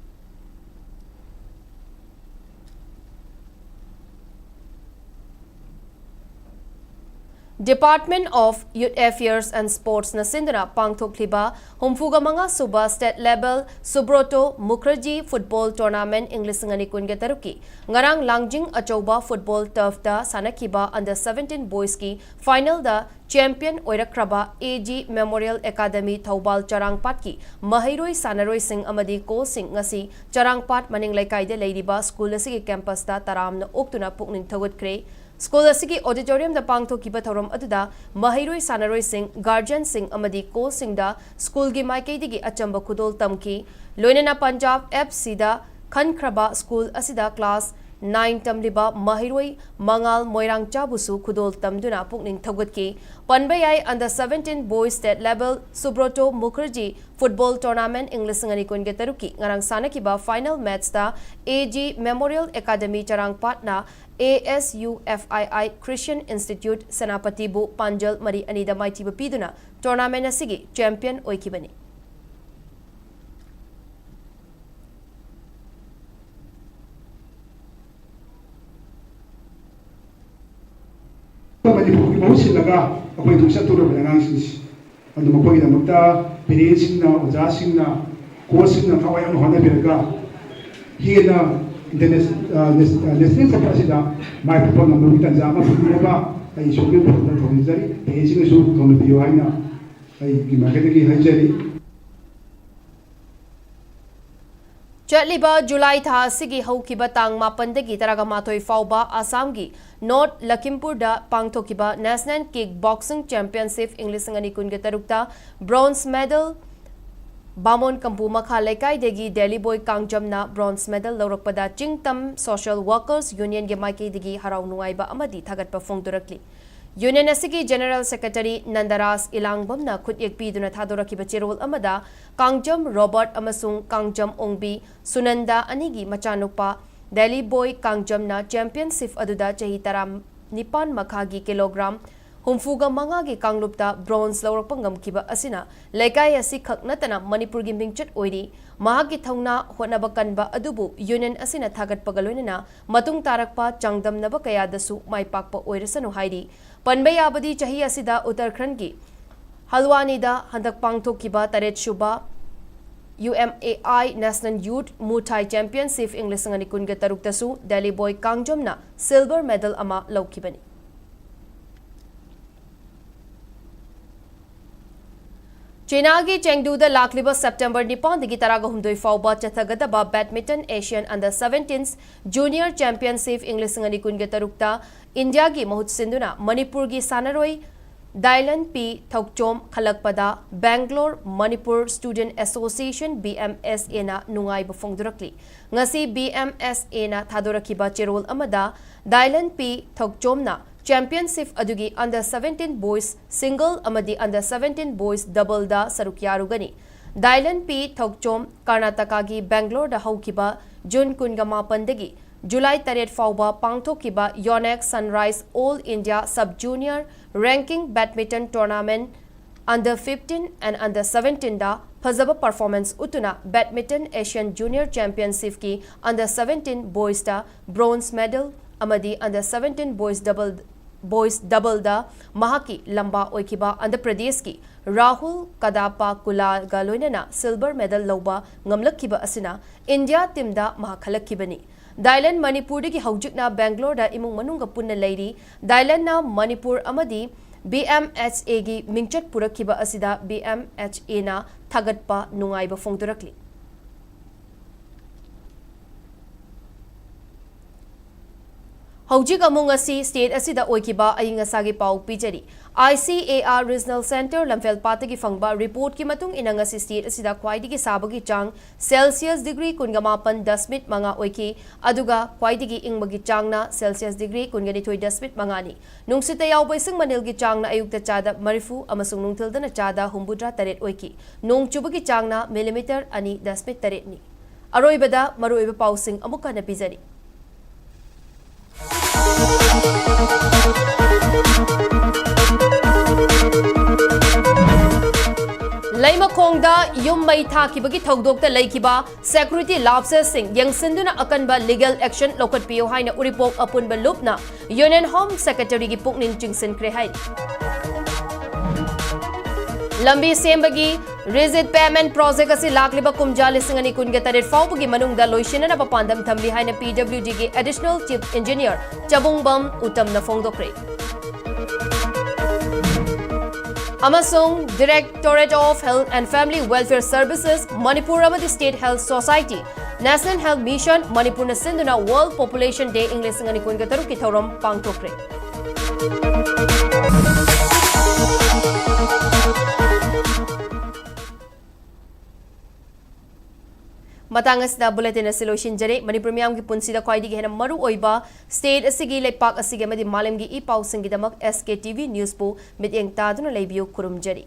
Department of Youth Affairs and Sportsꯅ ꯁꯤꯟꯗꯨꯅ ꯄꯥꯡꯊꯣꯛꯂꯤꯕ ꯍꯨꯝꯐꯨꯒ ꯃꯉꯥ ꯁꯨꯕ state level Subroto Mukherjee Football Tournament ꯏꯪ ꯂꯤꯁꯤꯡ ꯑꯅꯤ ꯀꯨꯟꯒ ꯇꯔꯨꯛꯀꯤ ꯉꯔꯥꯡ ꯂꯥꯡꯖꯤꯡ ꯑꯆꯧꯕ football turfꯇ ꯁꯥꯟꯅꯈꯤꯕ under seventeen boysꯀꯤ finalꯗ champion ꯑꯣꯏꯔꯛꯈ꯭ꯔꯕ AG Memorial Academy Thoubal ꯆꯔꯥꯡꯄꯥꯠꯀꯤ ꯃꯍꯩꯔꯣꯏ ꯁꯥꯟꯅꯔꯣꯏꯁꯤꯡ ꯑꯃꯗꯤ coachꯁꯤꯡ ꯉꯁꯤ ꯆꯔꯥꯡꯄꯥꯠ ꯃꯅꯤꯡ ꯂꯩꯀꯥꯏꯗ ꯂꯩꯔꯤꯕ school ꯑꯁꯤꯒꯤ campusꯇ ꯇꯔꯥꯝꯅ ꯑꯣꯛꯇꯨꯅ ꯄꯨꯛꯅꯤꯡ ꯊꯧꯒꯠꯈ꯭ꯔꯦ꯫ School ꯑꯁꯤꯒꯤ auditoriumꯗ ꯄꯥꯡꯊꯣꯛꯈꯤꯕ ꯊꯧꯔꯝ ꯑꯗꯨꯗ ꯃꯍꯩꯔꯣꯏ ꯁꯥꯟꯅꯔꯣꯏꯁꯤꯡ, guardianꯁꯤꯡ ꯑꯃꯗꯤ coachꯁꯤꯡꯗ schoolꯒꯤ ꯃꯥꯏꯀꯩꯗꯒꯤ ꯑꯆꯝꯕ ꯈꯨꯗꯣꯜ ꯇꯝꯈꯤ꯫ ꯂꯣꯏꯅꯅ Punjab FCꯗ ꯈꯟꯈ꯭ꯔꯕ school ꯑꯁꯤꯗ class nine ꯇꯝꯂꯤꯕ ꯃꯍꯩꯔꯣꯏ ꯃꯉꯥꯜ ꯃꯣꯏꯔꯥꯡꯆꯥꯕꯨꯁꯨ ꯈꯨꯗꯣꯜ ꯇꯝꯗꯨꯅ ꯄꯨꯛꯅꯤꯡ ꯊꯧꯒꯠꯈꯤ꯫ ꯄꯟꯕ ꯌꯥꯏ, under seventeen boys state level Subroto Mukherjee Football Tournament ꯏꯪ ꯂꯤꯁꯤꯡ ꯑꯅꯤ ꯀꯨꯟꯒ ꯇꯔꯨꯛꯀꯤ ꯉꯔꯥꯡ ꯁꯥꯟꯅꯈꯤꯕ final matchꯇ AG Memorial Academy ꯆꯔꯥꯡꯄꯥꯠꯅ ASUFII Christian Institute ꯁꯦꯅꯥꯄꯇꯤꯕꯨ ꯄꯥꯟꯖꯜ ꯃꯔꯤ ꯑꯅꯤꯗ ꯃꯥꯏꯊꯤꯕ ꯄꯤꯗꯨꯅ tournament ꯑꯁꯤꯒꯤ champion ꯑꯣꯏꯈꯤꯕꯅꯤ꯫ ꯃꯅꯤꯄꯨꯔꯒꯤ ꯃꯍꯨꯠ ꯁꯤꯜꯂꯒ ꯑꯩꯈꯣꯏ ꯑꯗꯨꯝ ꯆꯠꯇꯣꯔꯕꯅꯤ ꯑꯉꯥꯡꯁꯤꯡꯁꯦ꯫ ꯑꯗꯨ ꯃꯈꯣꯏꯒꯤꯗꯃꯛꯇ parentsꯁꯤꯡꯅ, ꯑꯣꯖꯥꯁꯤꯡꯅ, coachꯁꯤꯡꯅ ꯊꯋꯥꯏ ꯌꯥꯝꯅ ꯍꯣꯠꯅꯕꯤꯔꯒ ꯍꯦꯟꯅ international, ꯑ, ꯅꯦꯁ-, ꯑ, national ꯆꯠꯄ ꯑꯁꯤꯗ ꯃꯥꯏ ꯄꯥꯛꯄ ꯉꯝꯕꯒꯤ ꯇꯥꯟꯖꯥ ꯑꯃ ꯐꯪꯕꯤꯅꯕ ꯑꯩ ꯏꯁꯣꯔꯒꯤ ꯐꯝꯗ ꯊꯧꯅꯤꯖꯔꯤ꯫ Parentsꯁꯤꯡꯅꯁꯨ ꯊꯧꯅꯕꯤꯌꯨ ꯍꯥꯏꯅ ꯑꯩꯒꯤ ꯃꯥꯏꯀꯩꯗꯒꯤ ꯍꯥꯏꯖꯔꯤ꯫ ꯆꯠꯂꯤꯕ ꯖꯨꯂꯥꯏ ꯊꯥ ꯑꯁꯤꯒꯤ ꯍꯧꯈꯤꯕ ꯇꯥꯡ ꯃꯥꯄꯟꯗꯒꯤ ꯇꯔꯥꯃꯥꯊꯣꯏ ꯐꯥꯎꯕ ꯑꯁꯥꯝꯒꯤ North ꯂꯈꯤꯝꯄꯨꯔꯗ ꯄꯥꯡꯊꯣꯛꯈꯤꯕ National Kick Boxing Championship ꯏꯪ ꯂꯤꯁꯤꯡ ꯑꯅꯤ ꯀꯨꯟꯒ ꯇꯔꯨꯛꯇ bronze medal ꯕꯥꯃꯣꯟ ꯀꯝꯄꯨ ꯃꯈꯥ ꯂꯩꯀꯥꯏꯗꯒꯤ ꯗꯦꯂꯤꯕꯣꯏ ꯀꯥꯡꯖꯝꯅ bronze medal ꯂꯧꯔꯛꯄꯗ ꯆꯤꯡꯇꯝ Social Workers Unionꯒꯤ ꯃꯥꯏꯀꯩꯗꯒꯤ ꯍꯔꯥꯎ ꯅꯨꯡꯉꯥꯏꯕ ꯑꯃꯗꯤ ꯊꯥꯒꯠꯄ ꯐꯣꯡꯗꯣꯔꯛꯂꯤ꯫ Union ꯑꯁꯤꯒꯤ General Secretary ꯅꯟꯗꯔꯥꯖ ꯏꯂꯥꯡꯕꯝꯅ ꯈꯨꯠꯌꯦꯛ ꯄꯤꯗꯨꯅ ꯊꯥꯗꯣꯔꯛꯈꯤꯕ ꯆꯦꯔꯣꯜ ꯑꯃꯗ, ꯀꯥꯡꯖꯝ ꯔꯣꯕꯔꯠ ꯑꯃꯁꯨꯡ ꯀꯥꯡꯖꯝ ꯑꯣꯡꯕꯤ ꯁꯨꯅꯟꯗ ꯑꯅꯤꯒꯤ ꯃꯆꯥꯅꯨꯄꯥ ꯗꯦꯂꯤ ꯕꯣꯏ ꯀꯥꯡꯖꯝꯅ championship ꯑꯗꯨꯗ ꯆꯍꯤ ꯇꯔꯥꯅꯤꯄꯥꯟ ꯃꯈꯥꯒꯤ kilogram ꯍꯨꯝꯐꯨꯒ ꯃꯉꯥꯒꯤ ꯀꯥꯡꯂꯨꯞꯇ bronze ꯂꯧꯔꯛꯄ ꯉꯝꯈꯤꯕ ꯑꯁꯤꯅ ꯂꯩꯀꯥꯏ ꯑꯁꯤ ꯈꯛ ꯅꯠꯇꯅ ꯃꯅꯤꯄꯨꯔꯒꯤ ꯃꯤꯡꯆꯠ ꯑꯣꯏꯔꯤ꯫ ꯃꯍꯥꯛꯀꯤ ꯊꯧꯅꯥ ꯍꯣꯠꯅꯕ ꯀꯟꯕ ꯑꯗꯨꯕꯨ Union ꯑꯁꯤꯅ ꯊꯥꯒꯠꯄꯒ ꯂꯣꯏꯅꯅ ꯃꯇꯨꯡ ꯇꯥꯔꯛꯄ ꯆꯥꯡꯗꯝꯅꯕ ꯀꯌꯥꯗꯁꯨ ꯃꯥꯏ ꯄꯥꯛꯄ ꯑꯣꯏꯔꯁꯅꯨ ꯍꯥꯏꯔꯤ꯫ ꯄꯟꯕ ꯌꯥꯕꯗꯤ, ꯆꯍꯤ ꯑꯁꯤꯗ ꯎꯠꯇꯔꯈꯟꯒꯤ ꯍꯜꯋꯥꯅꯤꯗ ꯍꯟꯗꯛ ꯄꯥꯡꯊꯣꯛꯈꯤꯕ ꯇꯔꯦꯠ ꯁꯨꯕ UMAI National Youth Muay Thai Championship ꯏꯪ ꯂꯤꯁꯤꯡ ꯑꯅꯤ ꯀꯨꯟꯒ ꯇꯔꯨꯛꯇꯁꯨ ꯗꯦꯂꯤ ꯕꯣꯏ ꯀꯥꯡꯖꯝꯅ silver medal ꯑꯃ ꯂꯧꯈꯤꯕꯅꯤ꯫ ꯆꯩꯅꯥꯒꯤ ꯆꯦꯡꯗꯨꯗ ꯂꯥꯛꯂꯤꯕ September ꯅꯤꯄꯥꯟꯗꯒꯤ ꯇꯔꯥꯒ ꯍꯨꯝꯗꯣꯏ ꯐꯥꯎꯕ ꯆꯠꯊꯒꯗꯕ Badminton Asian Under Seventeens Junior Championship ꯏꯪ ꯂꯤꯁꯤꯡ ꯑꯅꯤ ꯀꯨꯟꯒ ꯇꯔꯨꯛꯇ ꯏꯟꯗꯤꯌꯥꯒꯤ ꯃꯍꯨꯠ ꯁꯤꯟꯗꯨꯅ ꯃꯅꯤꯄꯨꯔꯒꯤ ꯁꯥꯟꯅꯔꯣꯏ ꯗꯥꯏꯂꯟ ꯄꯤ Thouchom ꯈꯜꯂꯛꯄꯗ Bangalore Manipur Student Association, BMSA ꯅ ꯅꯨꯡꯉꯥꯏꯕ ꯐꯣꯡꯗꯣꯔꯛꯂꯤ꯫ ꯉꯁꯤ BMSA ꯅ ꯊꯥꯗꯣꯔꯛꯈꯤꯕ ꯆꯦꯔꯣꯜ ꯑꯃꯗ, ꯗꯥꯏꯂꯟ ꯄꯤ ꯊꯧꯆꯣꯝꯅ championship ꯑꯗꯨꯒꯤ Under Seventeen Boys Single ꯑꯃꯗꯤ Under Seventeen Boys Double ꯗ ꯁꯔꯨꯛ ꯌꯥꯔꯨꯒꯅꯤ꯫ ꯗꯥꯏꯂꯟ ꯄꯤ ꯊꯧꯆꯣꯝ ꯀꯔꯅꯥꯇꯀꯥꯒꯤ ꯕꯦꯡꯒ꯭ꯂꯣꯔꯗ ꯍꯧꯈꯤꯕ ꯖꯨꯟ ꯀꯨꯟꯒ ꯃꯥꯄꯟꯗꯒꯤ ꯖꯨꯂꯥꯏ ꯇꯔꯦꯠ ꯐꯥꯎꯕ ꯄꯥꯡꯊꯣꯛꯈꯤꯕ Yonex Sunrise All India Sub Junior Ranking Badminton Tournament Under fifteen and Under seventeen ꯗ ꯐꯖꯕ performance ꯎꯠꯇꯨꯅ Badminton Asian Junior Championship ꯀꯤ Under seventeen Boys ꯗ bronze medal ꯑꯃꯗꯤ Under seventeen Boys Double, Boys Double ꯗ ꯃꯍꯥꯛꯀꯤ ꯂꯝꯕꯥ ꯑꯣꯏꯈꯤꯕ ꯑꯟꯙ꯭ꯔ ꯄ꯭ꯔꯗꯦꯁꯀꯤ ꯔꯥꯍꯨꯜ ꯀꯗꯥꯄꯥ ꯀꯨꯂꯥꯒ ꯂꯣꯏꯅꯅ silver medal ꯂꯧꯕ ꯉꯝꯂꯛꯈꯤꯕ ꯑꯁꯤꯅ ꯏꯟꯗꯤꯌꯥ team ꯗ ꯃꯍꯥꯛ ꯈꯜꯂꯛꯈꯤꯕꯅꯤ꯫ ꯗꯥꯏꯂꯟ ꯃꯅꯤꯄꯨꯔꯗꯒꯤ ꯍꯧꯖꯤꯛꯅ ꯕꯦꯡꯒ꯭ꯂꯣꯔꯗ ꯏꯃꯨꯡ ꯃꯅꯨꯡꯒ ꯄꯨꯟꯅ ꯂꯩꯔꯤ꯫ ꯗꯥꯏꯂꯟꯅ ꯃꯅꯤꯄꯨꯔ ꯑꯃꯗꯤ BMSA ꯒꯤ ꯃꯤꯡꯆꯠ ꯄꯨꯔꯛꯈꯤꯕ ꯑꯁꯤꯗ BMSA ꯅ ꯊꯥꯒꯠꯄ ꯅꯨꯡꯉꯥꯏꯕ ꯐꯣꯡꯗꯣꯔꯛꯂꯤ꯫ ꯍꯧꯖꯤꯛ ꯑꯃꯨꯛ ꯉꯁꯤ state ꯑꯁꯤꯗ ꯑꯣꯏꯈꯤꯕ ꯑꯏꯪ ꯑꯁꯥꯒꯤ ꯄꯥꯎ ꯄꯤꯖꯔꯤ꯫ I C A R Regional Centre ꯂꯝꯐꯦꯜꯄꯥꯠꯇꯒꯤ ꯐꯪꯕ reportꯀꯤ ꯃꯇꯨꯡ ꯏꯟꯅ ꯉꯁꯤ state ꯑꯁꯤꯗ ꯈ꯭ꯋꯥꯏꯗꯒꯤ ꯁꯥꯕꯒꯤ ꯆꯥꯡ Celsius degree ꯀꯨꯟꯒ ꯃꯥꯄꯟ ꯗꯁꯃꯤꯛ ꯃꯉꯥ ꯑꯣꯏꯈꯤ, ꯑꯗꯨꯒ ꯈ꯭ꯋꯥꯏꯗꯒꯤ ꯏꯪꯕꯒꯤ ꯆꯥꯡꯅ Celsius degree ꯀꯨꯟꯒ ꯅꯤꯊꯣꯏ ꯗꯁꯃꯤꯛ ꯃꯉꯥꯅꯤ꯫ ꯅꯨꯡꯁꯤꯠꯇ ꯌꯥꯎꯕ ꯏꯁꯤꯡ ꯃꯅꯤꯜꯒꯤ ꯆꯥꯡꯅ ꯑꯌꯨꯛꯇ ꯆꯥꯗ ꯃꯔꯤꯐꯨ ꯑꯃꯁꯨꯡ ꯅꯨꯡꯊꯤꯜꯗꯅ ꯆꯥꯗ ꯍꯨꯝꯐꯨꯇꯔꯥ ꯇꯔꯦꯠ ꯑꯣꯏꯈꯤ꯫ ꯅꯣꯡ ꯆꯨꯕꯒꯤ ꯆꯥꯡꯅ millimetre ꯑꯅꯤ ꯗꯁꯃꯤꯛ ꯇꯔꯦꯠꯅꯤ꯫ ꯑꯔꯣꯏꯕꯗ ꯃꯔꯨꯑꯣꯏꯕ ꯄꯥꯎꯁꯤꯡ ꯑꯃꯨꯛ ꯍꯟꯅ ꯄꯤꯖꯔꯤ꯫ ꯂꯩꯃꯈꯣꯡꯗ ꯌꯨꯝ ꯃꯩ ꯊꯥꯈꯤꯕꯒꯤ ꯊꯧꯗꯣꯛꯇ ꯂꯩꯈꯤꯕ security lapsesꯁꯤꯡ ꯌꯦꯡꯁꯤꯟꯗꯨꯅ ꯑꯀꯟꯕ legal action ꯂꯧꯈꯠꯄꯤꯌꯨ ꯍꯥꯏꯅ ꯎꯔꯤꯄꯣꯛ ꯑꯄꯨꯟꯕ ꯂꯨꯞꯅ Union Home Secretaryꯒꯤ ꯄꯨꯛꯅꯤꯡ ꯆꯤꯡꯁꯤꯟꯈ꯭ꯔꯦ ꯍꯥꯏꯔꯤ꯫ ꯂꯝꯕꯤ ꯁꯦꯝꯕꯒꯤ Rigid Pavement Project ꯑꯁꯤ ꯂꯥꯛꯂꯤꯕ ꯀꯨꯝꯖꯥ ꯂꯤꯁꯤꯡ ꯑꯅꯤ ꯀꯨꯟꯒ ꯇꯔꯦꯠ ꯐꯥꯎꯕꯒꯤ ꯃꯅꯨꯡꯗ ꯂꯣꯏꯁꯤꯟꯅꯅꯕ ꯄꯥꯟꯗꯝ ꯊꯝꯂꯤ ꯍꯥꯏꯅ P W Dꯒꯤ Additional Chief Engineer ꯆꯕꯨꯡꯕꯝ ꯎꯇꯝꯅ ꯐꯣꯡꯗꯣꯛꯈ꯭ꯔꯦ꯫ ꯑꯃꯁꯨꯡ Directorate of Health and Family Welfare Services Manipur ꯑꯃꯗꯤ State Health Society, National Health Mission ꯃꯅꯤꯄꯨꯔꯅ ꯁꯤꯟꯗꯨꯅ World Population Day ꯏꯪ ꯂꯤꯁꯤꯡ ꯑꯅꯤ ꯀꯨꯟꯒ ꯇꯔꯨꯛꯀꯤ ꯊꯧꯔꯝ ꯄꯥꯡꯊꯣꯛꯈ꯭ꯔꯦ꯫ ꯃꯇꯥꯡ ꯑꯁꯤꯗ bulletin ꯑꯁꯤ ꯂꯣꯏꯁꯤꯟꯖꯔꯦ꯫ ꯃꯅꯤꯄꯨꯔ ꯃꯤꯌꯥꯝꯒꯤ ꯄꯨꯟꯁꯤꯗ ꯈ꯭ꯋꯥꯏꯗꯒꯤ ꯍꯦꯟꯅ ꯃꯔꯨ ꯑꯣꯏꯕ state ꯑꯁꯤꯒꯤ, ꯂꯩꯄꯥꯛ ꯑꯁꯤꯒꯤ ꯑꯃꯗꯤ ꯃꯥꯂꯦꯝꯒꯤ E ꯄꯥꯎꯁꯤꯡꯒꯤꯗꯃꯛ S K T V Newsꯄꯨ ꯃꯤꯠꯌꯦꯡ ꯇꯥꯗꯨꯅ ꯂꯩꯕꯤꯌꯨ꯫ ꯈꯨꯔꯨꯝꯖꯔꯤ꯫